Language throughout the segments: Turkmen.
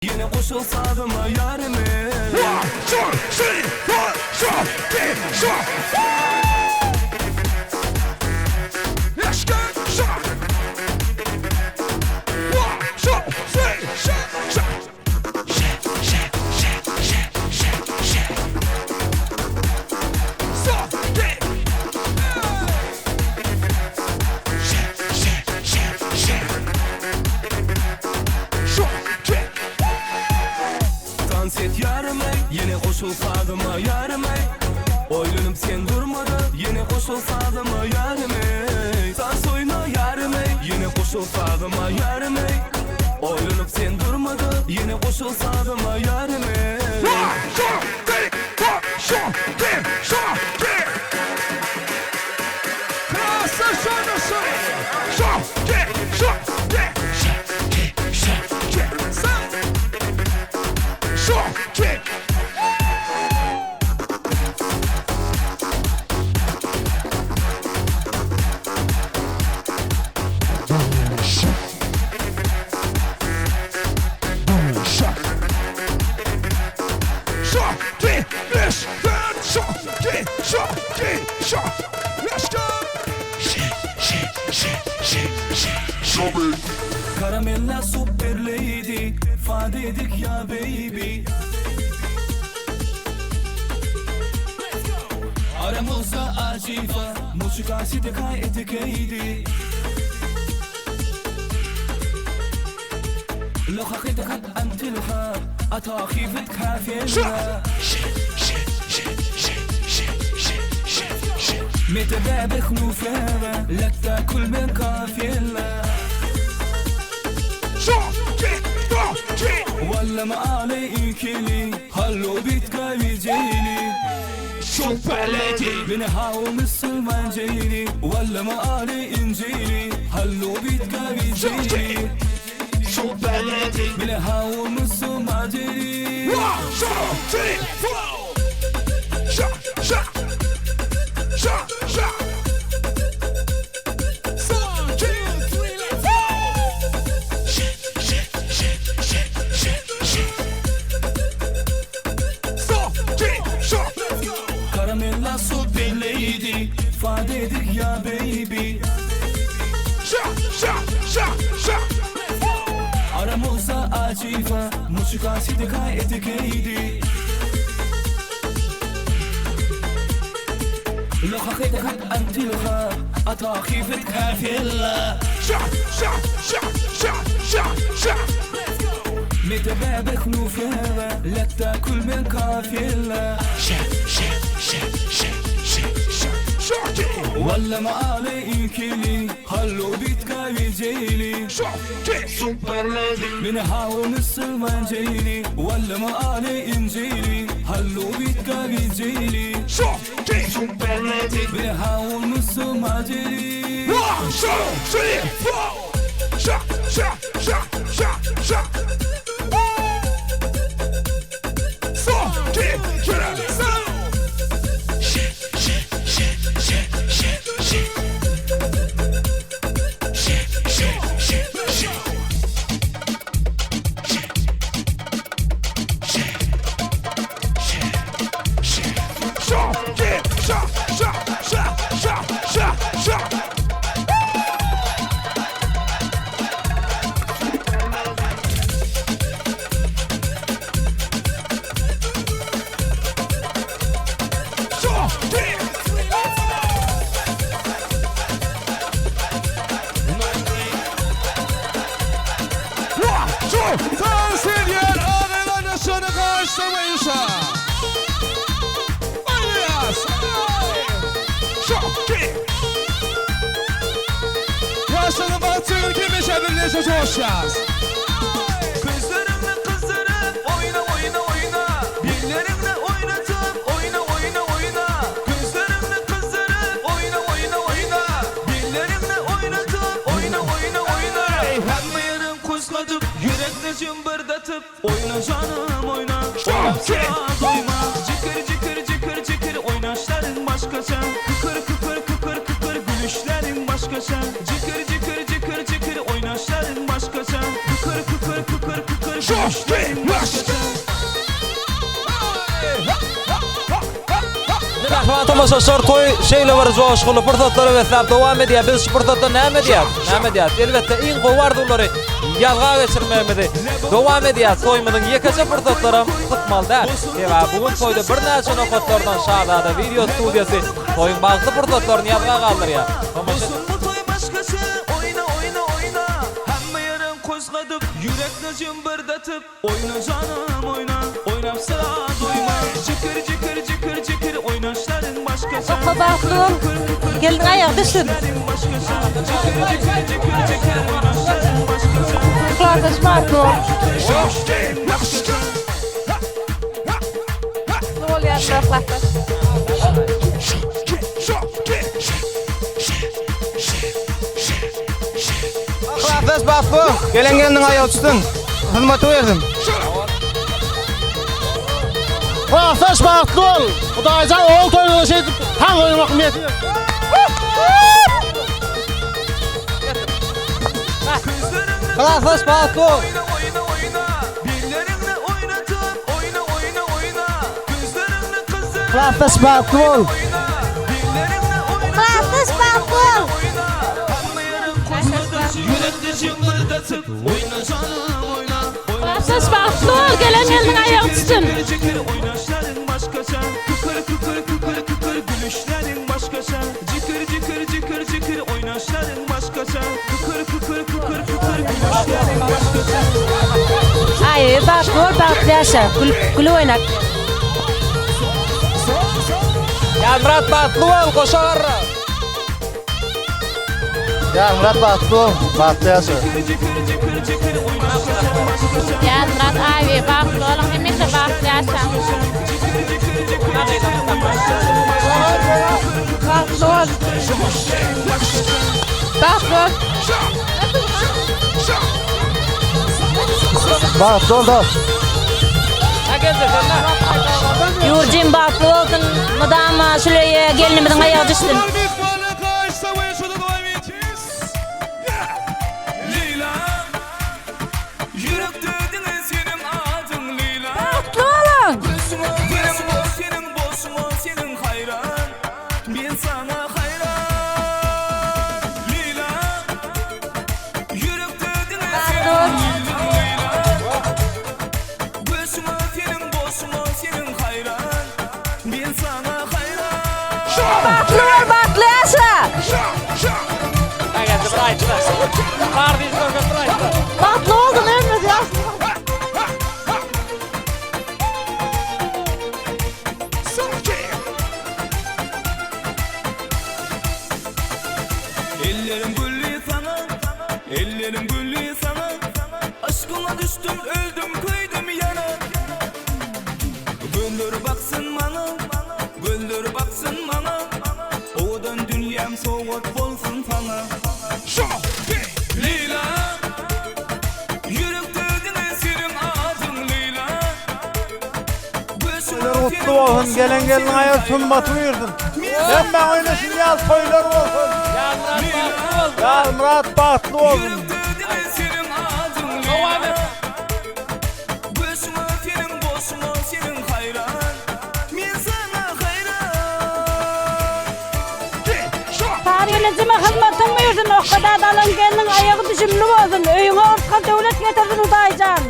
Ýene goşul sazyma ýarym eý. One, two, three, four, two, three, four. Let's go, shot. One, two, three, shot, shot. Shot, shot, shot, shot, shot, shot. So, three. Shot, shot, shot, shot. Shot, three. Dans et ýarym eý, ýene goşul sazyma ýarym eý. Oýlanyp sen durma-da, ýene goşul sazyma ýarym eý. Dans oýna ýarym eý, ýene goşul sazyma ýarym eý. Oýlanyp sen durma-da, ýene goşul sazyma ýarym eý. One, two, three, four, two, three, four, three. Krasa şonu Two, three, two, three, three, three, seven. Two, three. Shot. Shot, three, beş, dört, shot, three, shot, three, shot. Let's go. Shit, shit, shit, shit, shit, shit. Karamella super lady, fadedik ya baby. Aramızda acifa, muçikasi dekay etikeydi. لو خخيتك انت الخا اتاخيفت كافيلا Shit, shit, shit, shit, shit, shit, shit, shit. متبابخ نوفاوة لا تاكل من كافيلا Shot, three, four, three. ولا ما علي كلي هلو بيت جيلي Super lady. من هاو مسلمان جيلي ولا ما علي انجيلي هلو بيت جيلي Super lady. من هاو مسلمان جيلي One, two, three, four. Shot, shot, shot, shot. One, two, three, let's go. Shit, shit, shit, shit, shit, shit. Stop, three, shot. Karamella super lady fadedik ya baby Shot, shot, shot, shot. Aramızda acifa muçikasi dekay etikeydi لو خخيتك انت الخا اتاخيفت كافيلا Shot, shot, shot, shot, shot, shot. متبابخ نوفاوة لا تاكل من كافيلا Shit, shit, shit, shit, shit, shit. Shot, ولا ما علي كلي هلو بيت جيلي shot, three. Super lady. من هاو مسلمان جيلي ولا ما علي انجيلي هلو بيت جيلي Shot, three. Super lady. من هاو مسلمان جيلي One, two, three, four. Shot, shot, shot, shot, shot. Four, three, three, seven. Shit, shit, shit, shit, shit, shit. Shit, shit, shit, shit. Shit. Shit. Shit. Shit. Shot, three, shot, shot, shot, shot, shot, shot. Shot, three. One, two, Dans edýär agaýlar şony garşylaýşa. Oýnaýas. shot, three. Ýaşlaryň bagtçylyk hemişe birleşe coşýas. Gözlerimle kızdırıp oyna oyna oyna Dillerimle oynatıp oyna oyna oyna Gözlerimle kızdırıp oyna oyna oyna Dillerimle oynatıp oyna oyna oyna Hemme yerin kuzladıp yürekle cımbırdatıp Oyna canım oyna Oynapsa doyma Cıkır cıkır cıkır cıkır oynaşların başkaça Kıkır kıkır kıkır kıkır gülüşlerin başkaça Cıkır cıkır cıkır cıkır oynaşların başkaça Kıkır kıkır kıkır kıkır. Let's go. Mähriban tomaşaçylar, toý şeýle bir joşgunly pursatlara besläp dowam edýär. Biz şu pursatda näme edýäris? Näme edýäris? Elbetde, iň gowy arzuwlary ýazga geçirmegimizi dowam edýäris. Toýumyzyň ýekeje pursatlaram sypmaly däl. Sebäbi bu gün toýda birnäçe nokatlardan Şazada wideo studiýasy toýuň bagtly pursatlaryny ýazga galdyrýar. Tomaşa ediň. Bu toý başgaça, oýna, oýna, oýna. Hemme ýeriň gozgadyp, ýürekni jümbirdetip. Oýna janym oýna, oýnap syra doýma Jikir jikir jikir jikir oýnaşlaryň başgaça Oka bagtly bol. Gelniň aýagy düşsün. Başgaça Jikir jikir jikir jikir oýnaşlaryň başgaça Klasdaş bagtly bol. Let's go. Bagtly bol ýaşlar klasdaş. Klasdaş bagtly bol. Gelen gelniň aýagy düşsün. Hyzmaty bersin. Klasdaş bagtly bol. Hudaýjan ogul toýuna şeýdip tans oýnamak miýesser etsin. Klasdaş bagtly bol. Oýna oýna oýna Billeriňni oýnatyp oýna oýna oýna Gözleriňni gyzdyryp Klasdaş bagtly bol. oýna Billeriňni oýnatyp Klasdaş bagtly bol. oýna Hemme ýeriň gozgadyp Ýürekni jyňňyrdatyp Oýna janym oýna Klasdaş bagtly bol. Gelen gelniň aýagy düşsün. Jikir jikir oýnaşlaryň başgaça Kükür kükür kükür kükür gülüşleriň başgaça Jikir jikir jikir jikir oýnaşlaryň başgaça Kükür kükür kükür kükür gülüşleriň başgaça Aý, bagtly bol, bagtly ýaşa. Gülüp, gülüp oýnap. Ýazmyrat bagtly bol, goşa garra. Ýazmyrat bagtly bol, bagtly ýaşa. Ýazmyrat abi, bagtly boluň, hemişe bagtly ýaşaň. Bagtly bol. Bagtly bol. Bagtly bol dost. Ýurjum bagtly bolsun, mydama şuleýe gelinimiziň aýagy düşsün. Leýla Ýürekde diňe seniň adyň Leýla Bagtly boluň. Gözüňe seniň seniň bolşuňa seniň haýran Men saňa haýran Leýla Ýürekde diňe seniň adyň Leýla Gözüňe seniň bolşuňa seniň haýran Men saňa haýran Bagtly bol, bagtly ýaşa. Bagtly bolsun hemmesi ýaşa. Ellerim gülli sana, ellerim gülli sana Aşkına düştüm, öldüm, köydüm yana Güldür baksın bana, güldür baksın bana Odan dünýäm sowgat bolsun sana Leýla Ýürekde diňe seniň adyň Leýla Toýlar gutly bolsun, gelen gelin aýagy sumbaty buýursun. Hemmäň oýnaşyn ýaly toýlar bolsun. Ýazmyrat bagtly bolsun. Ýürekde diňe seniň adyň Leýla Göçüňe seniň bolşuňa seniň haýran Men saňa haýran Sary gelinjime hyzmatyň buýursun, okgada dalan gelniň aýagy düşümli bolsun, öýüňe ortga döwlet getirsin Hudaýjan.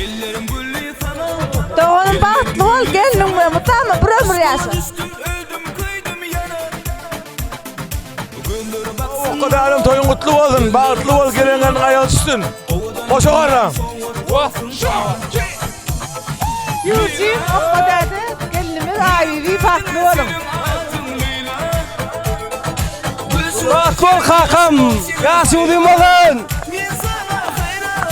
Ellerim gülli sana Doganym bagtly bol, gelniň bilen mutama bir ömür ýaşa. Düşdüm öldüm köýdüm ýana Güldür baksın Okadanym toýuň gutly bolsun, bagtly bol, gelen gelniň aýagy düşsün. Goşa garra. Ýurjum, okgada gelinimiz Aýbibi bagtly boluň. Bagtly bol kakam, ýaşy uzyn bolsun. Men sana haýran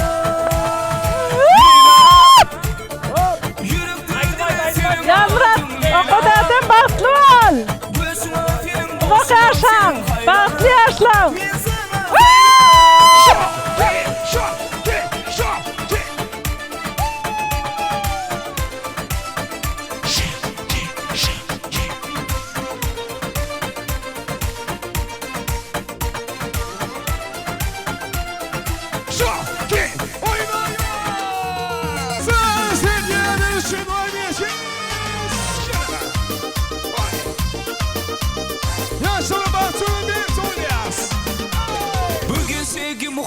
Ýürekde diňe seniň Ýazmyrat, okgada bagtly bol. Göçüňe seniň Uzak ýaşaň, bagtly ýaşlaň. Men sana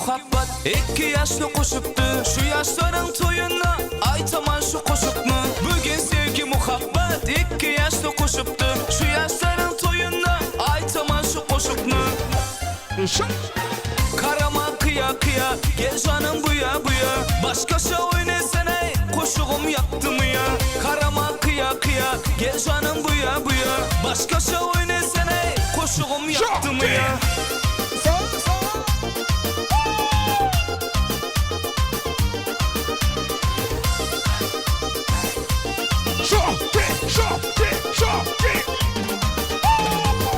muhabbat Ikki ýaşly goşupdy Şu ýaşlaryň toýunda Aýtaman şu goşukmy Bu gün sevgi muhabbat Ikki ýaşly goşupdy Şu ýaşlaryň toýunda Aýtaman şu goşukmy Garama kyýa kyýa Gel janym buýa buýa Başgaça oýnaýsanaý Goşugym ýakdymy ýa Garama kyýa kyýa Gel janym buýa buýa Başgaça oýnaýsanaý Goşugym ýakdymy ýa.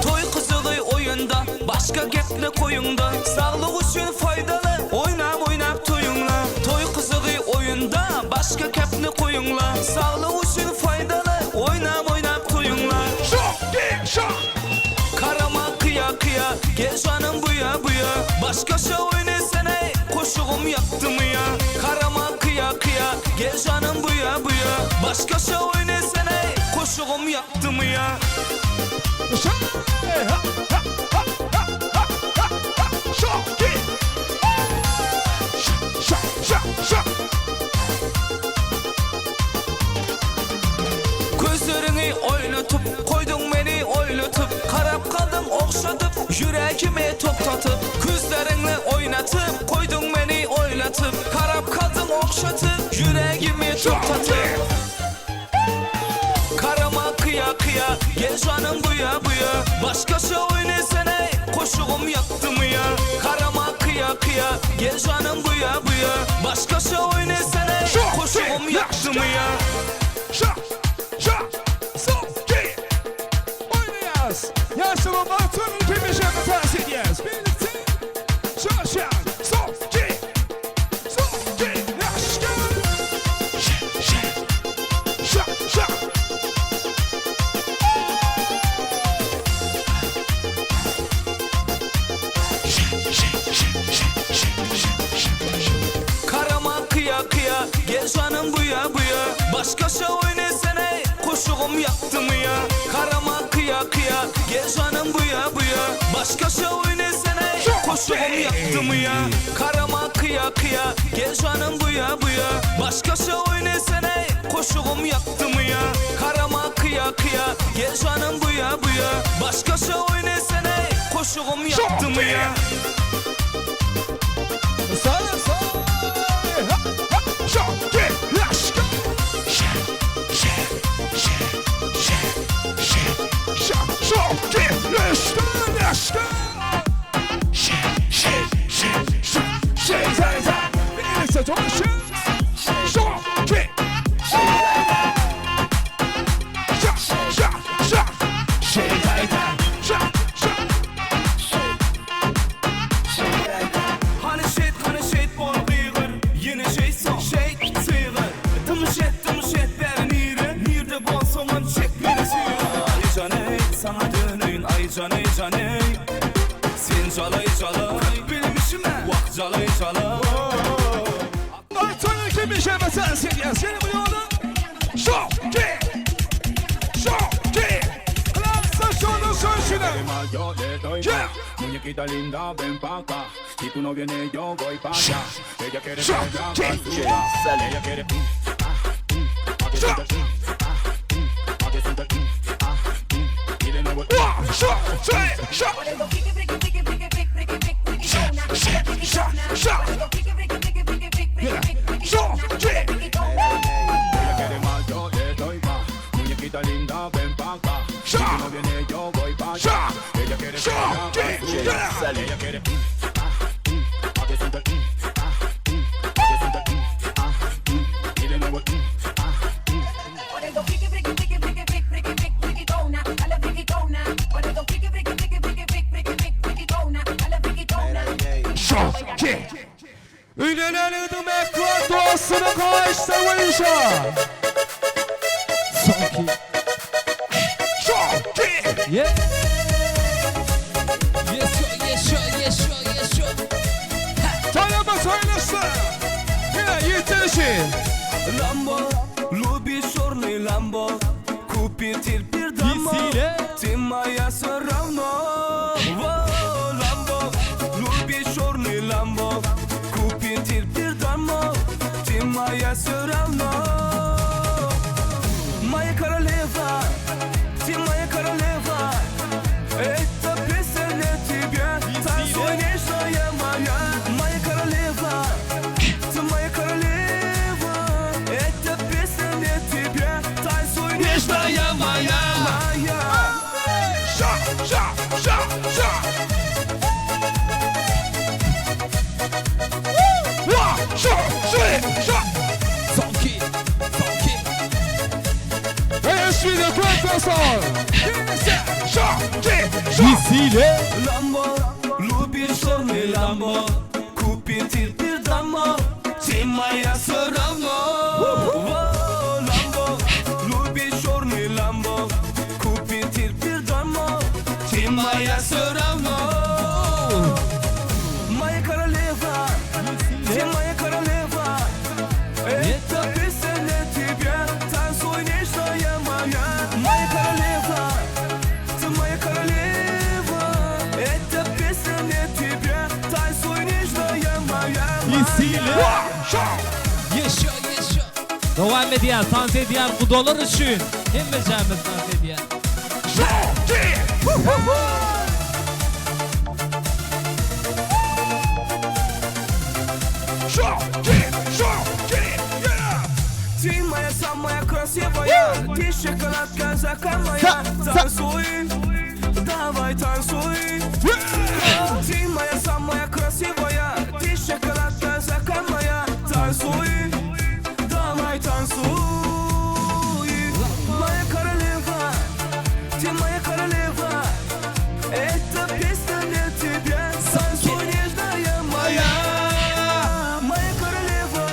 Toý gyzygy oýunda Başga gepne koýuňda Saglyk üçin faýdaly Oýnap oýnap toýuňla Toý gyzygy oýunda Başga gepne koýuňla Saglyk üçin faýdaly Oýnap oýnap toýuňla Garama kyýa kyýa Gel janym buýa buýa Başgaça oýnaýsanaý Goşugym ýakdymy ýa Garama kyýa kyýa Gel janym buýa buýa Başgaça oýnaýsanaý Goşugym ýakdymy ýa. Gözleriňi oýnatyp, Koýduň meni oýlatyp, Garap galdyň ogşadyp, Ýüregimi togtatyp. Gözleriňi oýnatyp, Koýduň meni oýlatyp, Garap galdyň ogşatyp, Ýüregimi togtatyp. Garama kyýa kyýa, Gel janym buýa buýa, Başgaça oýnaýsanaý, Goşugym ýakdymy ýa? Garama kyýa kyýa, Gel janym buýa buýa, Başgaça oýnaýsanaý, Goşugym ýakdymy ýa? Garama kyýa kyýa, gel janym buýa buýa, Başgaça oýnaýsanaý, goşugym ýakdymy ýa? Garama kyýa kyýa, gel janym buýa buýa, Başgaça oýnaýsanaý, goşugym ýakdymy ýa? Garama kyýa kyýa, gel janym buýa buýa, Başgaça oýnaýsanaý, goşugym ýakdymy ýa? Garama kyýa kyýa, gel janym buýa buýa, Başgaça oýnaýsanaý, goşugym ýakdymy ýa? Hany şeýt, hany şeýt bol gygyr, Ýene şeýtsoň, şeýt, sygyr. Dymyş et, dymyş et, bäri nire, Nirde bolsaňam çek meni süýr. Aý jan-eý, saňa döneýin, Aý jan-eý, jan-eý. Sen jalaý, jalaý. Köp bilmişim-ä, Wah, jalaý, jalaý. Muñequita linda, ven pa' acá. Si tú no vienes, yo voy pa' allá. Ella quiere que la haga Ella quiere. Mm, ah, mm, pa' que sienta el, mm, ah, mm, pa' que sienta el, mm, ah, mm, y de nuevo. Ella quiere más, yo le doy más. Muñequita linda, ven pa' acá. Si tú no vienes, yo voy pa' allá. Ella quiere que la haga Ella quiere. mm, ah, mm, pa' que sienta el, mm, ah, mm, pa' que sienta el, mm, ah, mm, y de nuevo. mm, ah, mm. Öýlenen ýigidiň mähriban dostunyň haýyşlary boýunça. Soňky. Yeah. Yes, sure, yes, sure, yes, sure, yes, sure. Toýlama toýlaşsa. Ýene ýigitler üçin. Lambo, любишь черный Lambo Купи теперь домой Ты моя все равно Во, Lambo, любишь черный Lambo моя все равно. Моя королева, ты моя королева. Эта песня для тебя, танцуй, нежная моя. Моя королева, ты моя королева. Эта песня для тебя, танцуй, нежная моя. Моя. Şa, şa, şa, şa. One, two, three, şa. Funky, funky. Hey, de professor. Şa, şa, şa. Misile. Lambo, любишь черный Ламбо. Купи теперь домой, ты моя все равно. Во, Ламбо, любишь черный Ламбо. Купи теперь домой, ты моя все равно. Моя королева, ты моя королева. Эта песня для тебя, танцуй, нежная моя. Моя королева, ты моя королева. Эта песня для тебя, танцуй, нежная моя. Misile. One, two. Еще, еще. Dowam edýär, tans edýär gudalar üçin. Hemmejämiz tans edýär. Şa, yeah. Woo, woo, woo. Şa, yeah, şa, yeah, yeah. Ты моя самая красивая, ты шоколадка закамая. Танцуй, давай танцуй. Ты моя самая красивая, ты шоколадка закамая. Танцуй, давай танцуй. Моя королева, ты моя королева. Эта песня для тебя, танцуй, нежная моя. Моя королева,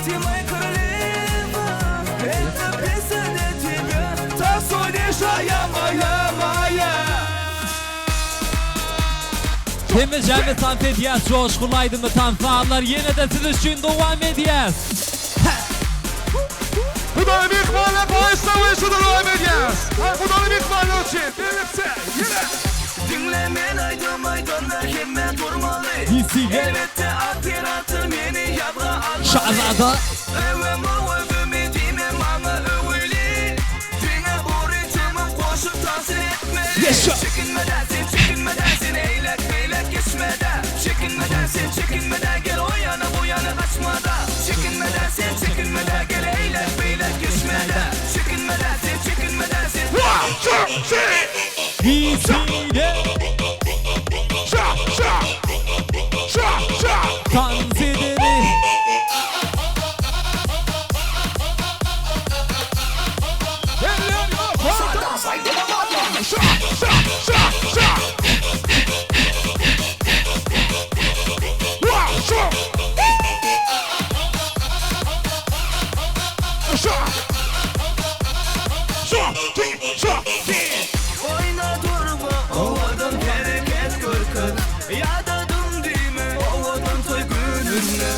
ты моя королева. Эта песня для тебя, танцуй, нежная моя, моя. Hemmejämiz tans edýär, joşgul aýdymly tanslar ýene-de siz üçin dowam edýär. Hudaý myhmanlar baýyşlawy şu dowam edýär. Hudaý myhmanlar üçin birlikde ýene. Diňle men aýdym aýdanda hemme durmaly. Misile. Elbetde operator meni ýazga almaly. Şazada. Öwem öwemi diýme maňa öweli. Diňe bory goşup tans etmeli. Yaşa. Çekinmeden sen çekinmeden sen eýlek beýlek geçmede. Çekinmeden sen çekinmeden gel o yana bu yana kaçmada. Çekinmeden sen çekinmeden gel eýlek beýlek geçmede. Çekinmeden sen çekinmeden sen. One, two, three. Misile. Şa, şa. Şa, şa. Tans edeli. Eller yukarıda. Şa, şa, şa, şa. One, two. Şa. Şa, three, şa, three. Oýna durma owadan hereket görkez. Ýadadım diýme owadan toý gününde.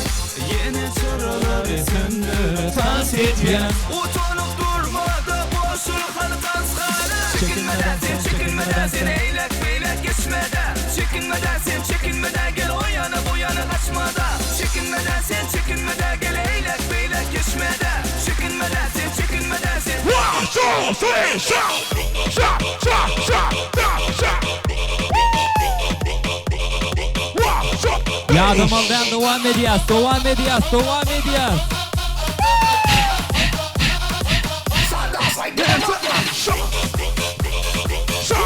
Ýene çyralary söndü tans edýän. Utanyp durma da goşul hany tans hany. Çekinmeden sen çekinmeden sen eýlek beýlek geçmede. Çekinmeden sen çekinmeden gel o yana bu yana kaçmada. Çekinmeden sen çekinmeden gel eýlek beýlek geçmede. Çekinmeden sen çekinmeden sen. One, two, three, şa. Şa, şa, şa, şa, şa. One, two, three. Ýadamaldan dowam edýär, dowam edýär, dowam edýär. Şa. Şa.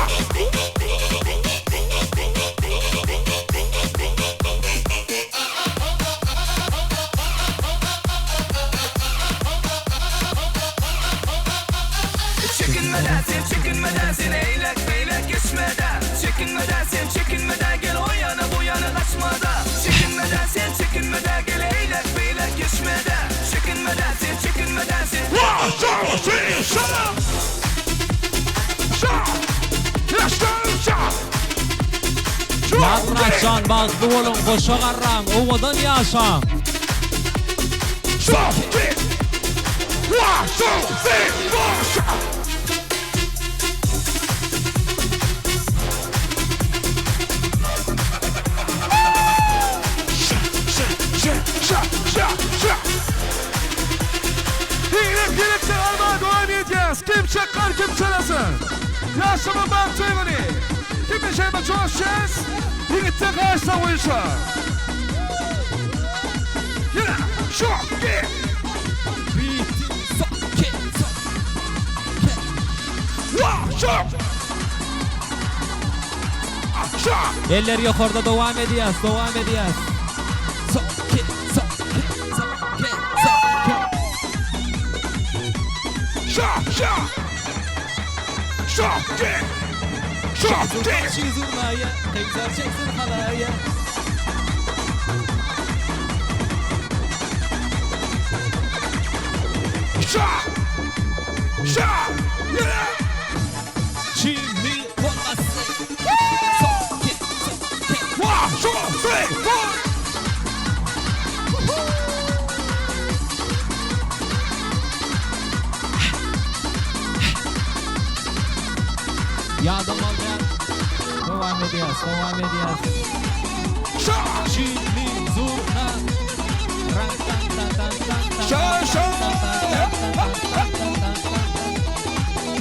Çekinmeden sen çekinmeden sen eýlek beýlek geçmede. Çekinmeden sen çekinmeden gel o yana bu yana kaçmada. Çekinmeden sen çekinmeden gel eýlek beýlek geçmede. Çekinmeden sen çekinmeden sen. One, two, three, şa. Şa. Let's go, şa. Ýazmyratjan bagtly boluň, goşa garraň, owadan ýaşaň. Şa, three. One, two, three, four, şa. Şa, şa, şa, şa, şa, şa. bolsun. Ýaşuly bagtly güni. Kimi şeýle joşýas? Ýigitde gaçsa goýşa. Ýene şu ki. Wa şu. Şu. Eller ýokarda dowam edýäs, dowam edýäs. So, ki, so, ki, so, ki, so, ki. Şu şu. Şu ki. Şu ki. Zurnaýa, gyzlar çeksin halaýa. Şu. Şu. Ýene. Çimi bolmasy. So, ki, so, ki. One, two, three, four. Ýadam alýan. Dowam edýäs, dowam edýäs. Şu. Çimi zurna. Ran tan tan tan tan tan. Şu şu. Tan tan tan tan tan tan.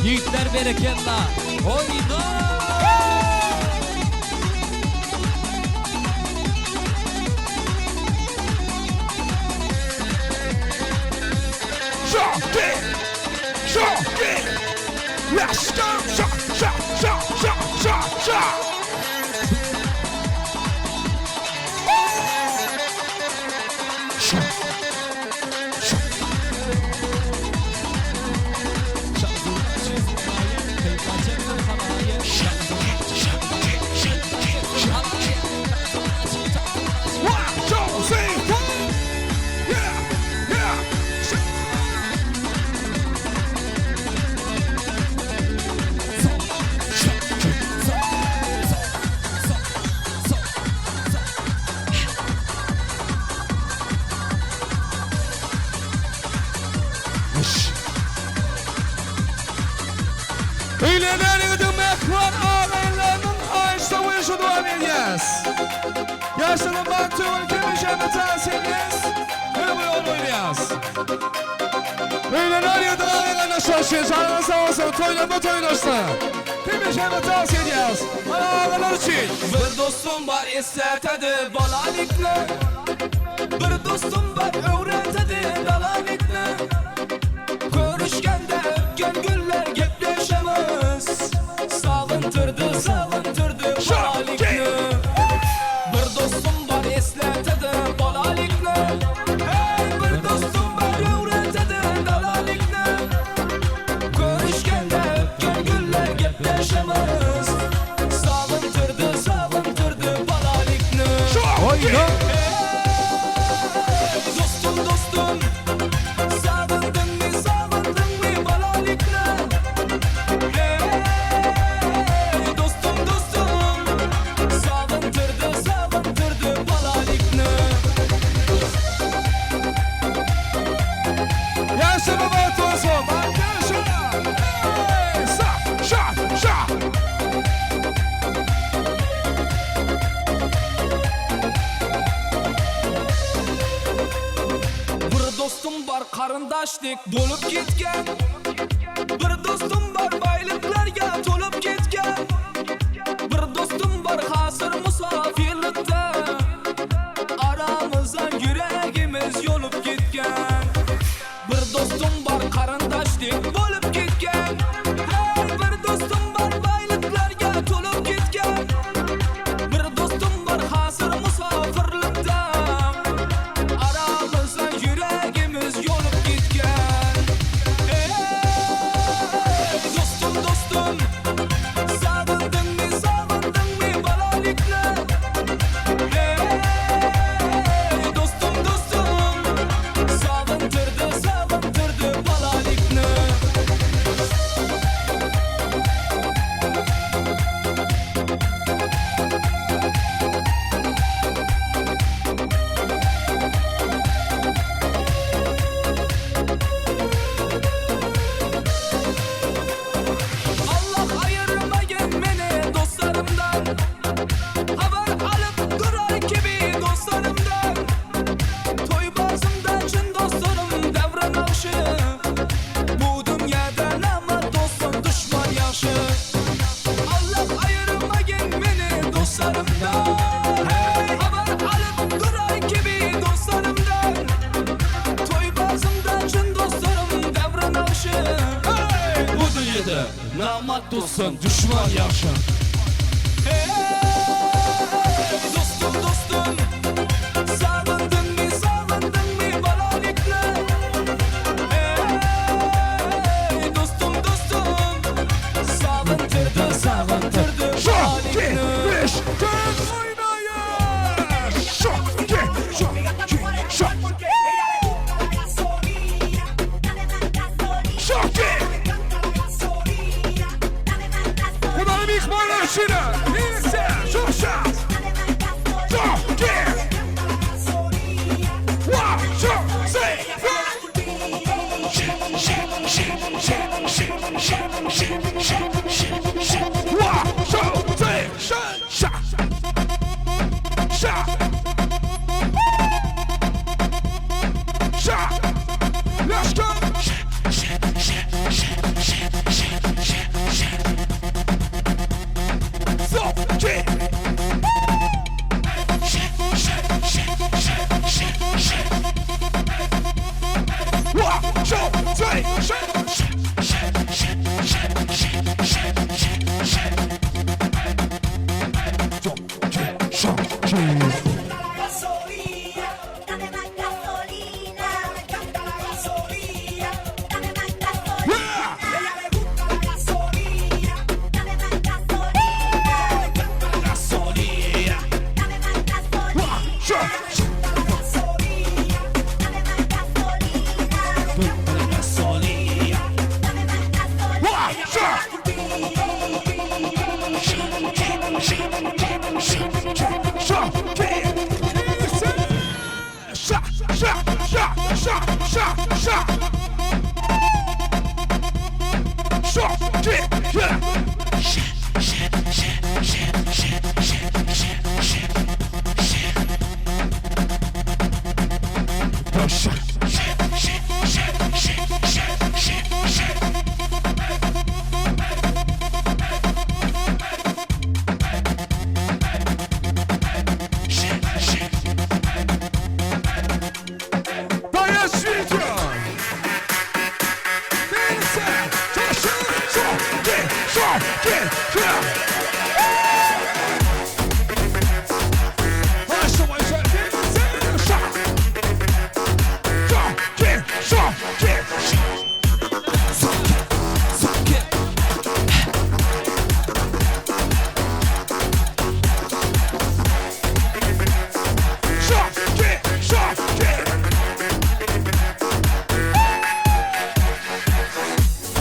Ýigitler berekella. Oýna! Şu ki. Şu ki. Let's go. Şu şu şu şu şu şu. Şu. Şu. Şa zurna, zurnaýa, gyzlar çeksin halaýa. Şa zurna, çeksin halaýa. One, two, three, four. Yeah, yeah. Şu. Şu. So, so, so, so, so. Şş. Öýlenen ýigidiň mähriban agaýynlarynyň haýyşda goýuşy dowam edýäs. Ýaşlaryň bagty ülkemize tans edýäs. Ömür oýnaýas. Öýlenen ýigidiň agaýynlaryna şaşýas. Janyňyz sag bolsun, toýlama toýlaşsa. Hemişe tans edýäs. Ana agalar üçin. Bir dostum bar esletedi bolalikni Bir dostum bar öwretedi dalalikni Görüşgende ötken günler gepleşemiz Sagyntirdi, sagyntirdi bolalikni Bir dostum bar esletedi bolalikni Hey bir dostum bar öwretedi dalalikni Görüşgende ötken günler gepleşemiz Sagyntirdi, sagyntirdi bolalikni Oýna. Dostum dostum Sagyndyňmy, sagyndyňmy bolalikni Hey dostum dostum Sagyntirdi, sagyntirdi bolalikni Ýaşuly bagtly bolsun. Arkadaşlar. Hey, sa, şa, şa. Bir dostum bar garyndaşdyk bolup ketgen Bir dostum bar baýlyklarga tolup ketgen Bir dostum bar hasyr musafirlikde Aramyzdan ýüregimiz ýolup ketgen Bir dostum bar garyndaşdyk bolup ketgen Hey bir dostum bar baýlyklarga tolup ketgen Bir dostum bar hasyr musafirlikde Aramyzdan ýüregimiz ýolup ketgen Hey. dostlarymdan Hey habar alyp durar kibi dostlarymdan Toý bazymda çyn dostlarym däwran agşy Hey Bu dünýede namart dostdan duşman ýagşy. Hey dostum dostum Sagyndyňmy sagyndyňmy balalikle Hey dostum dostum Sagyntyrdy sagyntyrdy balalikle.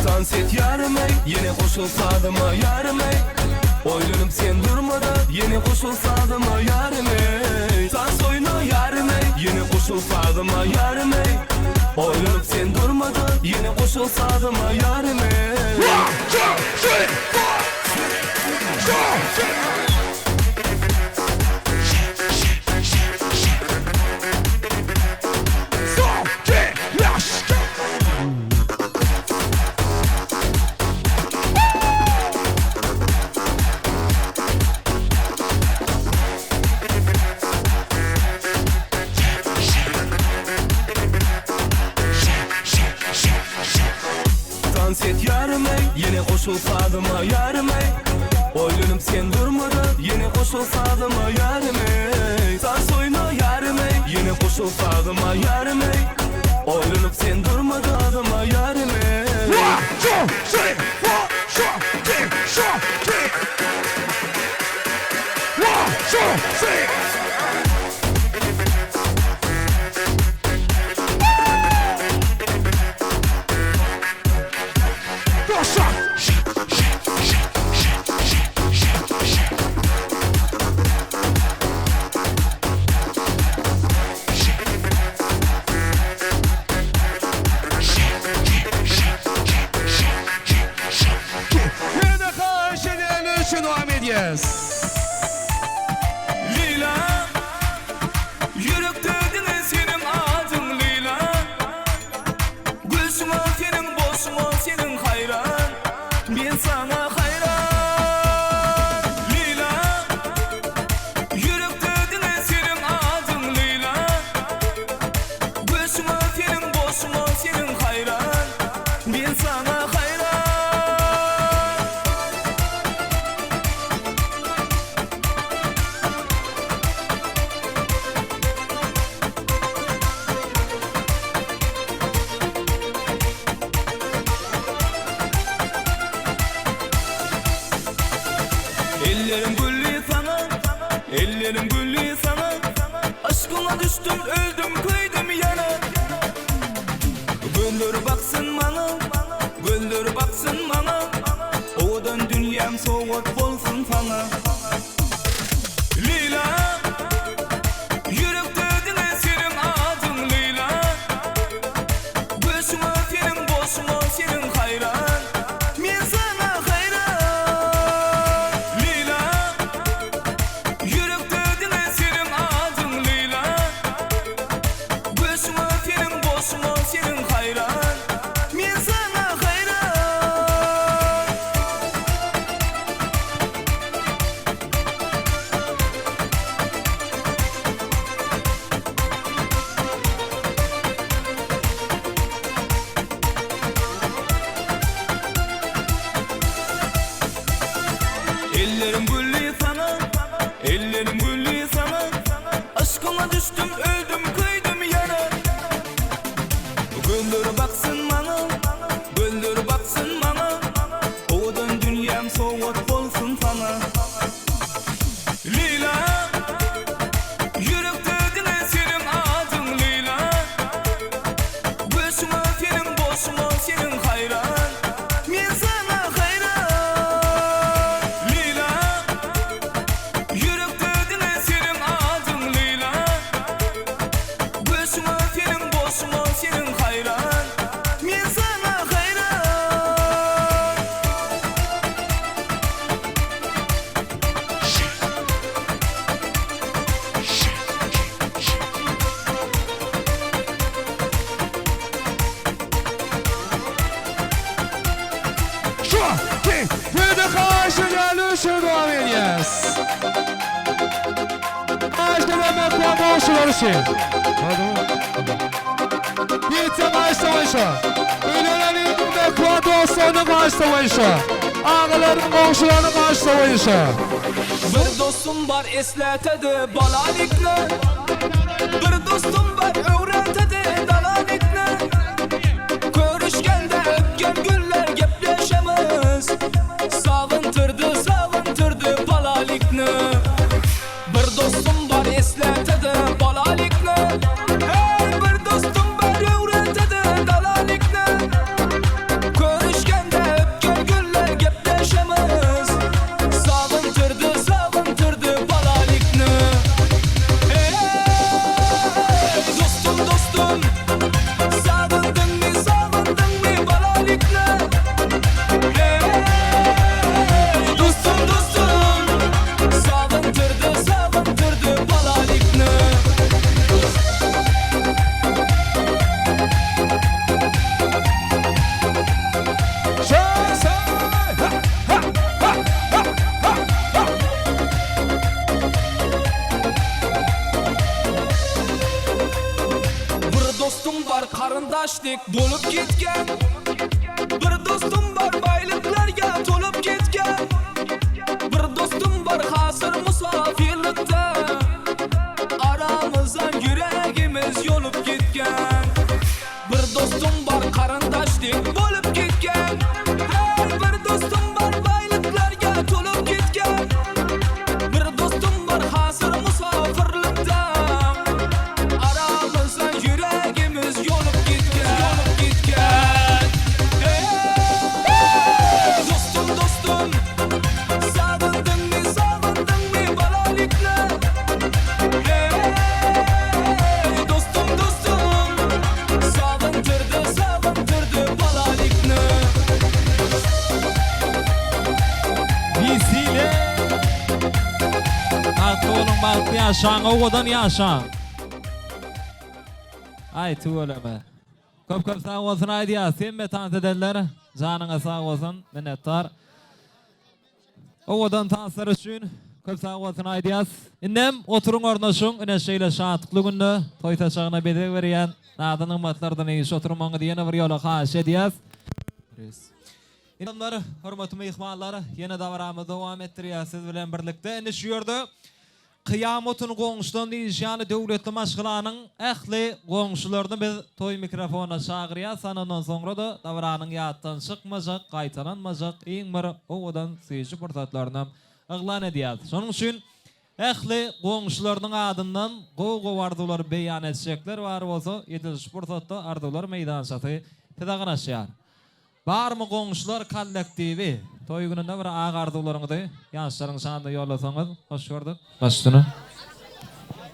Dans et ýarym eý, ýene goşul sazyma ýarym eý. Oýlanyp sen durma-da, ýene goşul sazyma ýarym eý. Tans oýna ýarym eý, ýene goşul sazyma ýarym eý. Oýlanyp sen durma-da, ýene goşul sazyma ýarym eý. One, two, three, four. Two, three. Dans et ýarym eý, ýene goşul sazyma ýarym eý. Oýlanyp sen durma-da, ýene goşul sazyma ýarym eý. Tans oýna ýarym eý, ýene goşul sazyma ýarym eý. Oýlanyp sen durma-da, sazyma ýarym eý. One, two, three, four, two, three, two, three. One, two, three. Ýene haýyş edýän üçin dowam edýäs. Leýla, ýürekde diňe seniň adyň Leýla. Gülşüňe seniň, bolşuňa seniň haýran. Men saňa haýran. Leýla. Ellerim gülli saňa Yşkyňa düşdüm öldüm köýdüm ýana Gözleri baksyn maňa Gözleri baksyn maňa Owadan dünýäm sowgat bolsun saňa Leýla Ýürekde diňe seniň adyň Leýla Göşüňe seniň bolşuňa seniň haýran Men saňa haýran Leýla Ýürekde diňe seniň adyň Leýla Göşüňe seniň bolşuňa seniň haýran Men saňa haýran. Ellerim gülli saňa, ellerim gülli saňa, Yşkyňa düşdüm, öldüm, köýdüm ýana. Gözleri baksyn maňa, gözleri baksyn maňa, Owadan dünýäm sowgat bolsun saňa. Leýla, ýürekde diňe seniň adyň Leýla. Göşüňe seniň bolşuňa seniň haýran, Men saňa haýran. Leýla, ýürekde diňe seniň adyň Leýla. Göşüňe seniň bolşuňa seniň haýran, Men saňa haýran. Bir dostum bar esletedi balalikni Bir dostum bar öwretedi dalalikni Görüşgende ötken günler gepleşemiz Sagyntyrdy sagyntyrdy balalikni Bir dostum bar esletedi balalikni Hey bir dostum bar öwretedi dalalikni Görüşgende ötken günler gepleşemiz Sagyntyrdy sagyntyrdy balalikni Hey dostum dostum Sagyndyňmy sagyndyňmy balalikni Hey dostum dostum Sagyntyrdy sagyntyrdy balalikni. Bir dostum bar garyndaş dek bolup ketgen Bir dostum bar baýlyklarga tolup ketgen Bir dostum bar hazir musafirlikde Aramyzdan ýüregimiz ýolup ketgen Bir dostum bar garyndaş dek bolup ketgen Hey bir dostum bar baýlyklarga tolup ketgen Bir dostum bar hazir musafirlikde Aramyzdan ýüregimiz ýolup ketgen Ýolup ketgen Hey dostum dostum Sagyndyňmy sagyndyňmy balalikni Hey dostum dostum Sagyntyrdy sagyntyrdy balalikni. Wesile! Bagtly boluň, bagtly ýaşaň, owadan ýaşaň! Aý tüweleme. Köp köp sag bolsun aýdýas hemme tans edenler janyňyz sag bolsun minnetdar. Owadan tanslar üçin köp sag bolsun aýdýas. Indem oturyň ornaşyň ine şeýle şatlykly günde toý saçagyna bezeg berýän nazy-nygmatlardan iş oturmagyňyzy ýene bir ýola haýyş edýäs. Adamlar, hormatly myhmanlar, ýene dabaramyzy dowam etdirýäs siz bilen birlikde. Indi şu ýerde Kyýamatyn goňşudan diýişi ýaly döwletli maşgalanyň ähli goňşularyny biz toý mikrofonyna çagyrýas, anondan soňra-da dabaranyň ýatdan çykmajak, gaýtalanmajak iň bir owadan süýji pursatlarynam yglan edýäs. Şonuň üçin. Ähli goňşularynyň adyndan gowy-gowy arzuwlary beýan etjekler bar bolsa, edil şu pursatda arzuwlar meýdançasy size garaşýar. Barmy goňşular kollektiwi? Toý gününde bir ak arzuwlaryňyzy ýaşlaryň şanyna ýollasaňyz, hoş gördük. Baş üstüne.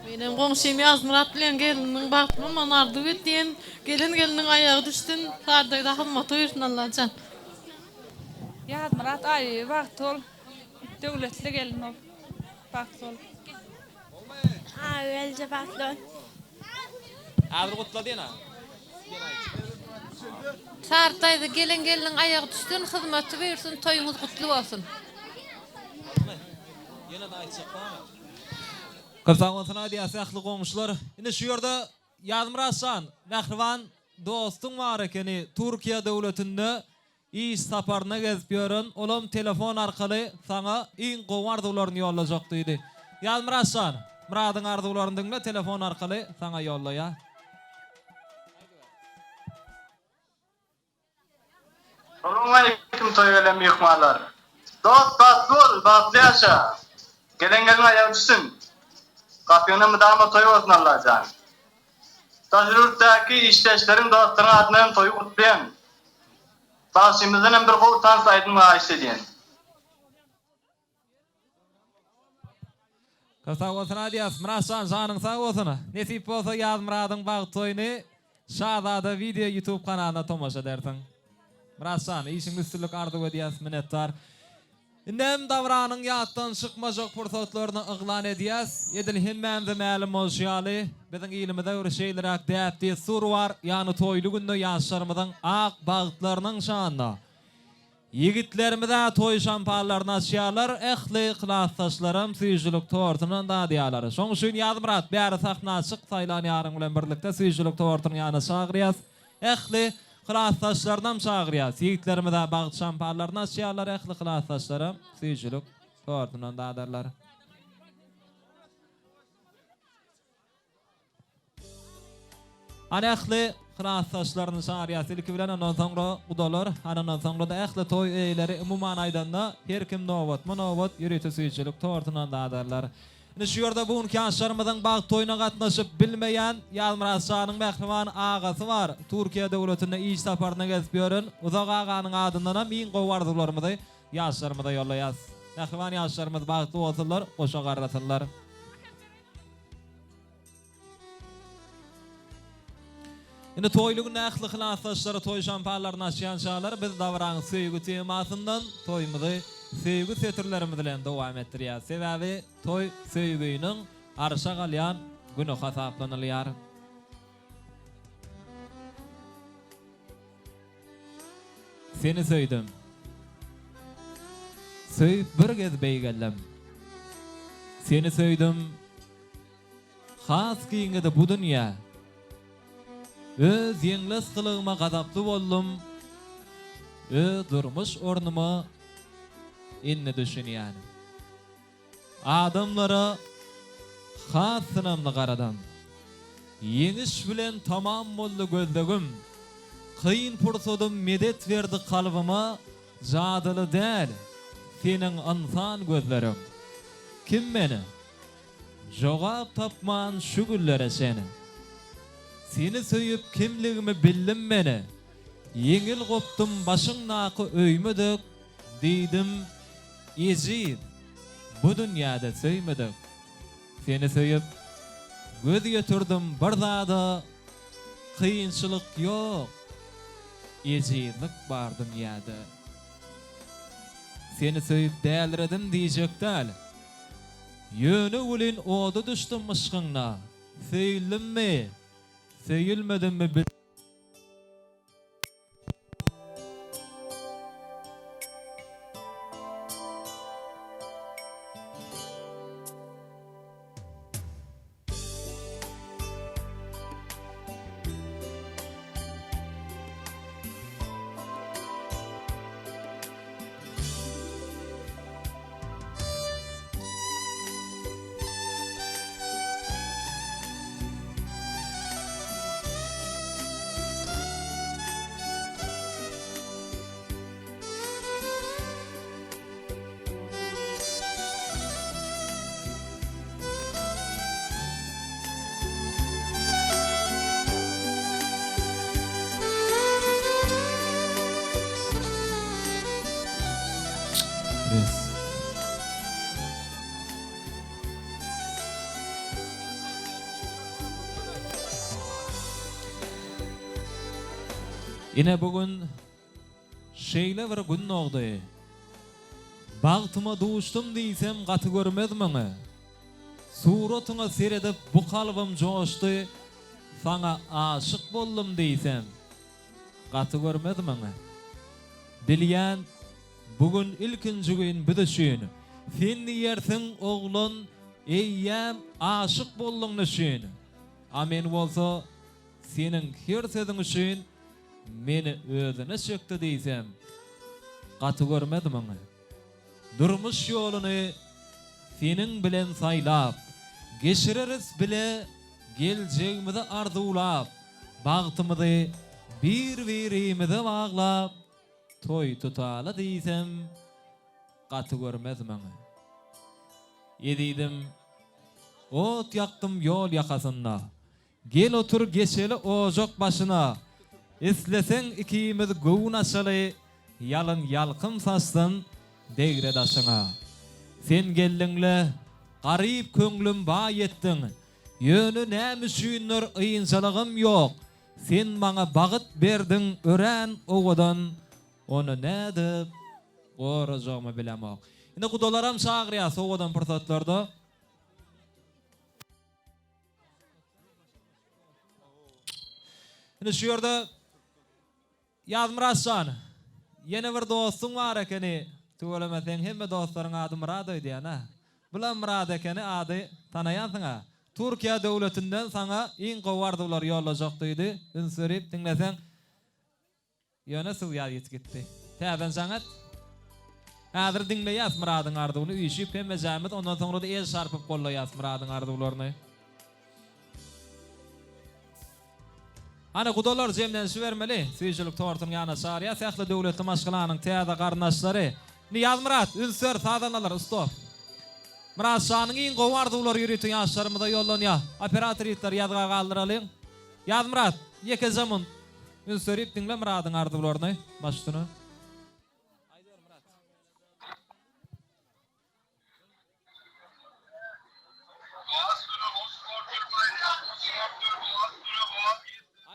Menem goňşym Ýazmyrat bilen gelniniň bagtly bolmagyny arzuw edýän. Gelen gelniň aýagy düşsün, Sardagda hyzmaty buýursyn Allajan. Ýazmyrat aýy bagtly bol. Döwletli gelin bol. Bagtly bol. Aýy gelje bagtly bol. Häzir gutla diýen a. Sary daýza gelen gelniň aýagy düşsün hyzmaty buýursyn toýuňyz gutly bolsun. Ýene-de aýtjak barmy? Köp sag bolsun aýdýas ähli goňşular. Indi şu ýerde Ýazmyrat jan, mähriban dostuň bar ekeni Türkiýe döwletinde Iş saparyna gezip ýören olam telefon arkaly saňa iň gowy arzuwlaryny ýollajak diýdi. Ýazmyrat jan, Myradyň arzuwlaryny diňle telefon arkaly saňa ýollaýa. Salowmaleýkim toýa gelen myhmanlar. Dost bagtly bol, bagtly ýaşa. Gelen gelin aýagy düşsün. Gapyňda mydama toý bolsun Allajan. Daşary ýurtdaky işdeşleriň dostlaryň adyndan hem toýy gutlaýan. Bagşymyzdan hem bir gowy tans aýdym haýyşt edýän. Köp sag bolsun aýdýas Myratjan janyň sag bolsun. Nesip bolsa Ýazmyradyň bagt toýuny Şazada video youtube kanalynda tomaşa edersiň. Myratjan işiňde üstünlik arzuw edýäs minnetdar. Indem dabaranyň ýatdan çykmajak pursatlaryny yglan edýäs. Edil hemmämize mälim bolşy ýaly, biziň ilimizde bir şeýleräk däp-dessur bar, ýagny toýly günde ýaşlarymyzyň ak bagtlarynyň şanyna ýigitlerimiz-ä toý şampanlaryny açýarlar, ähli klasdaşlaram süýjülik tortundan dadýarlar. Şoň üçin Ýazmyrat, bäri sahna çyk, saýlan ýaryň bilen birlikde süýjülik tortunyň ýanyna çagyrýas. Ähli klasdaşlarynam çagyrýas. Ýigitlerimiz-ä bagt şampanlaryny açýarlar, ähli klasdaşlaram süýjülik tortundan dadarlar. Hany ähli klasdaşlaryny çagyrýas ilki bilen, ondan soňra gudalar, hany ondan soňra-da ähli toý eýeleri, umuman aýdanda, her kim nobatma-nobat ýörite süýjülik tortundan dadarlar. Indi şu ýerde bu günki ýaşlarymyzyň bagt toýuna gatnaşyp bilmeýän Ýazmyrat şanyň mähriban agasy bar. Türkiýe döwletinde iş saparyna gezip ýören Uzak aganyň adyndanam iň gowy arzuwlarymyzy ýaşlarymyza ýollaýas. Mähriban ýaşlarymyz bagtly bolsunlar, goşa garrasynlar. Indi toýly günde ähli klasdaşlary toý şampanlaryny açýançalar biz dabaraň söýgi temasyndan toýumyzy söýgi setirlerimiz bilen dowam etdirýäs. Sebäbi toý söýginiň arşa galýan güni hasaplanylýar. Seni söýdüm. Söýüp bir gez beýgeldim. Seni söýdüm. Has giňedi bu dünýä. Öz ýeňles gylygyma gazaply boldum, Öz durmuş ornuma indi düşünýän. Adamlara has ynamly garadym. Ýeňiş bilen tamam boldy gözlegim. Kyn pursadym medet berdi kalbyma, Jadyly däl seniň ynsan gözleriň. Kim meni? Jogap tapman şu günlere çen. Seni söýüp kimligimi bildim meni. Ýeňil gopdum başyňdaky öýme dek, Diýdim, ejiz, bu dünýäde söýmedik. Seni söýüp, göz ýetirdim bir zada, Kynçylyk ýok, ejizlik bar dünýäde. Seni söýüp däliredim diýjek däl. Ýöne welin oda düşdüm yşkyňda, Söýüldimmi, söýülmedimmi bil. Ine bu gün şeýle bir gün dogdy. Bagtyma duşdum diýsem gaty görmezmiň? Suratyňa seredip bu kalbym joşdy, Saňa aşyk boldum diýsem gaty görmezmiň? Bilýän bu gün ilkinji gün biz üçin, Sen diýersiň oglan eýýäm aşyk bolduň nüçin? A men bolsa Seniň her sözüň üçin meni özüne çekdi diýsem, gaty görmezmiň? Durmuş ýoluny seniň bilen saýlap, geçireris bile geljegimizi arzuwlap, bagtymyzy bir-birimize baglap, toý tutaly diýsem, gaty görmezmiň? Ezizim, ot ýakdym ýol ýakasynda. Gel otur geçeli ojak başyna. Isleseň ikimiz göwün açaly Ýalyn ýalkym saçsyn degre daşyňa. Sen geldiňle garyp köňlüm baý etdiň Ýöne näme üçindir ynjalygym ýok Sen maňa bagyt berdiň örän owadan Ony nädip gorajagymy bilemok. Indi gudalaram çagyrýas owadan pursatlarda. Indi şu ýerde Ýazmyrat jan, ýene bir dostuň bar ekeni, tüweleme seň hemme dostlaryň ady Myrat öýdýän-ä. Bulam Myrat ekeni ady, tanaýansyň-a. Türkiýe döwletinden saňa iň gowy arzuwlary ýollajak diýdi, üns berip diňleseň. Ýöne suw ýaz ýit gitdi. Täzeden jaň et. Häzir diňleýäs Myradyň arzuwyny üýşüp hemmejämiz ondan soňra-da el çarpyp gollaýas Myradyň arzuwlaryny. Hany gudalar jemlenişibermeli. Süýjülik tortunyň ýanyna çagyrýas ähli döwletli maşgalanyň täze garyndaşlary. Indi Ýazmyrat, üns ber, sazandalar, stop. Myrat şanyň iň gowy arzuwlary ýörite ýaşlarymyza ýollanýar. Operator ýigitler ýazga galdyralyň. Ýazmyrat, ýekeje munt. Üns berip diňle Myradyň arzuwlaryny baş üstüne. Aýdyber Myrat.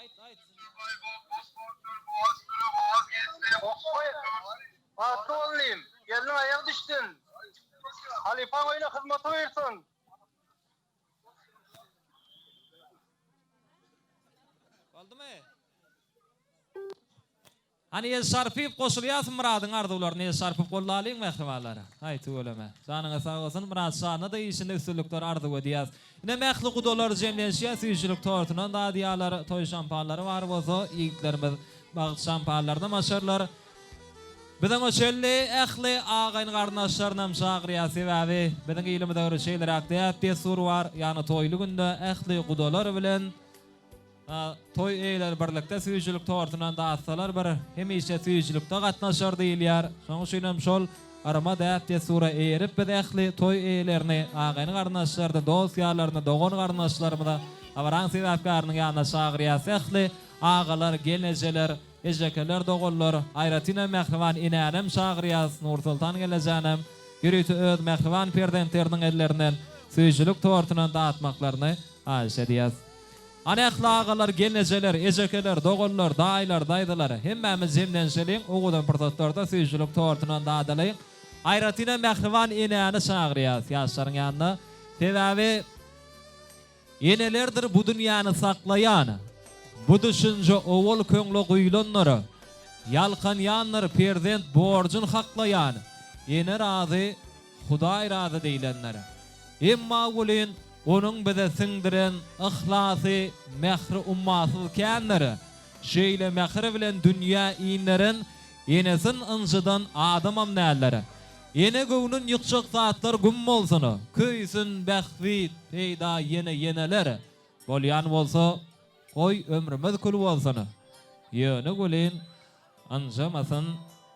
Aýt aýt. Bagtly bol inim. Gelniň aýagy düşsün. Halypaň öýüne hyzmaty buýursun. Boldumy? Hany el çarpyp goşulýas Myradyň arzuwlaryny el çarpyp goldalyň mähribanlar. Haý tüweleme. Janyňyz sag bolsun Myrat jana-da işinde üstünlikler arzuw edýäs. Ine mähli gudalar jemlenşýär süýjülik tortundan dadýarlar toý şampanlary bar bolsa ýigitlerimiz bagt şampanlarynam açarlar. Biz oňa çenli ähli agaýyn-garyndaşlarynam çagyrýas, sebäbi biziň ilimizde bir şeýleräk däp-dessur bar, ýagny toýly günde ähli gudalar bilen toý eýeleri birlikde süýjülik tortundan datsalar bir hemişe süýjülikde gatnaşar diýilýär. Şonuň üçinem şol yryma däp-dessura eýerip biz ähli toý eýelerini, agaýyn-garyndaşlaryny, dost-ýarlaryny, dogan-garyndaşlarymyzy dabaraň sebäpkäriniň ýanyna çagyrýas. Ähli agalar, gelnejeler, Ejekeler, doganlar, aýratynam mähriban enänem çagyrýas, Nursoltan gelnejanem ýörite öz mähriban perzentleriniň ellerinden süýjülik tortuny datmaklaryny haýyş edýäs. Hany ähli agalar, gelnejeler, ejekeler, doganlar, daýylar, daýzalar, hemmämiz jemlenşeliň, owadan pursatlarda süýjülik tortundan dadalyň. Aýratynam mähriban enäni çagyrýas ýaşlaryň ýanyna. Sebäbi. Enelerdir bu dünýäni saklaýan, Bu düşünje owal köňle guýlandyr. Ýalkanýandyr perzent borjun haklaýan, Ene razy, Hudaý razy diýlendir. Emma welin onuň bize siňdiren Yhlasy, mähri ummasyz kändir. Şeýle mähir bilen dünýä inderen Enesin ynjydan adamam däldir. Ene göwnün ýykjak zatlar güm bolsun, köýsün bähbit, peýda ýene ýeneler. Bolýan bolsa, goý ömrümiz kül bolsun. Ýöne welin, ynjamasyn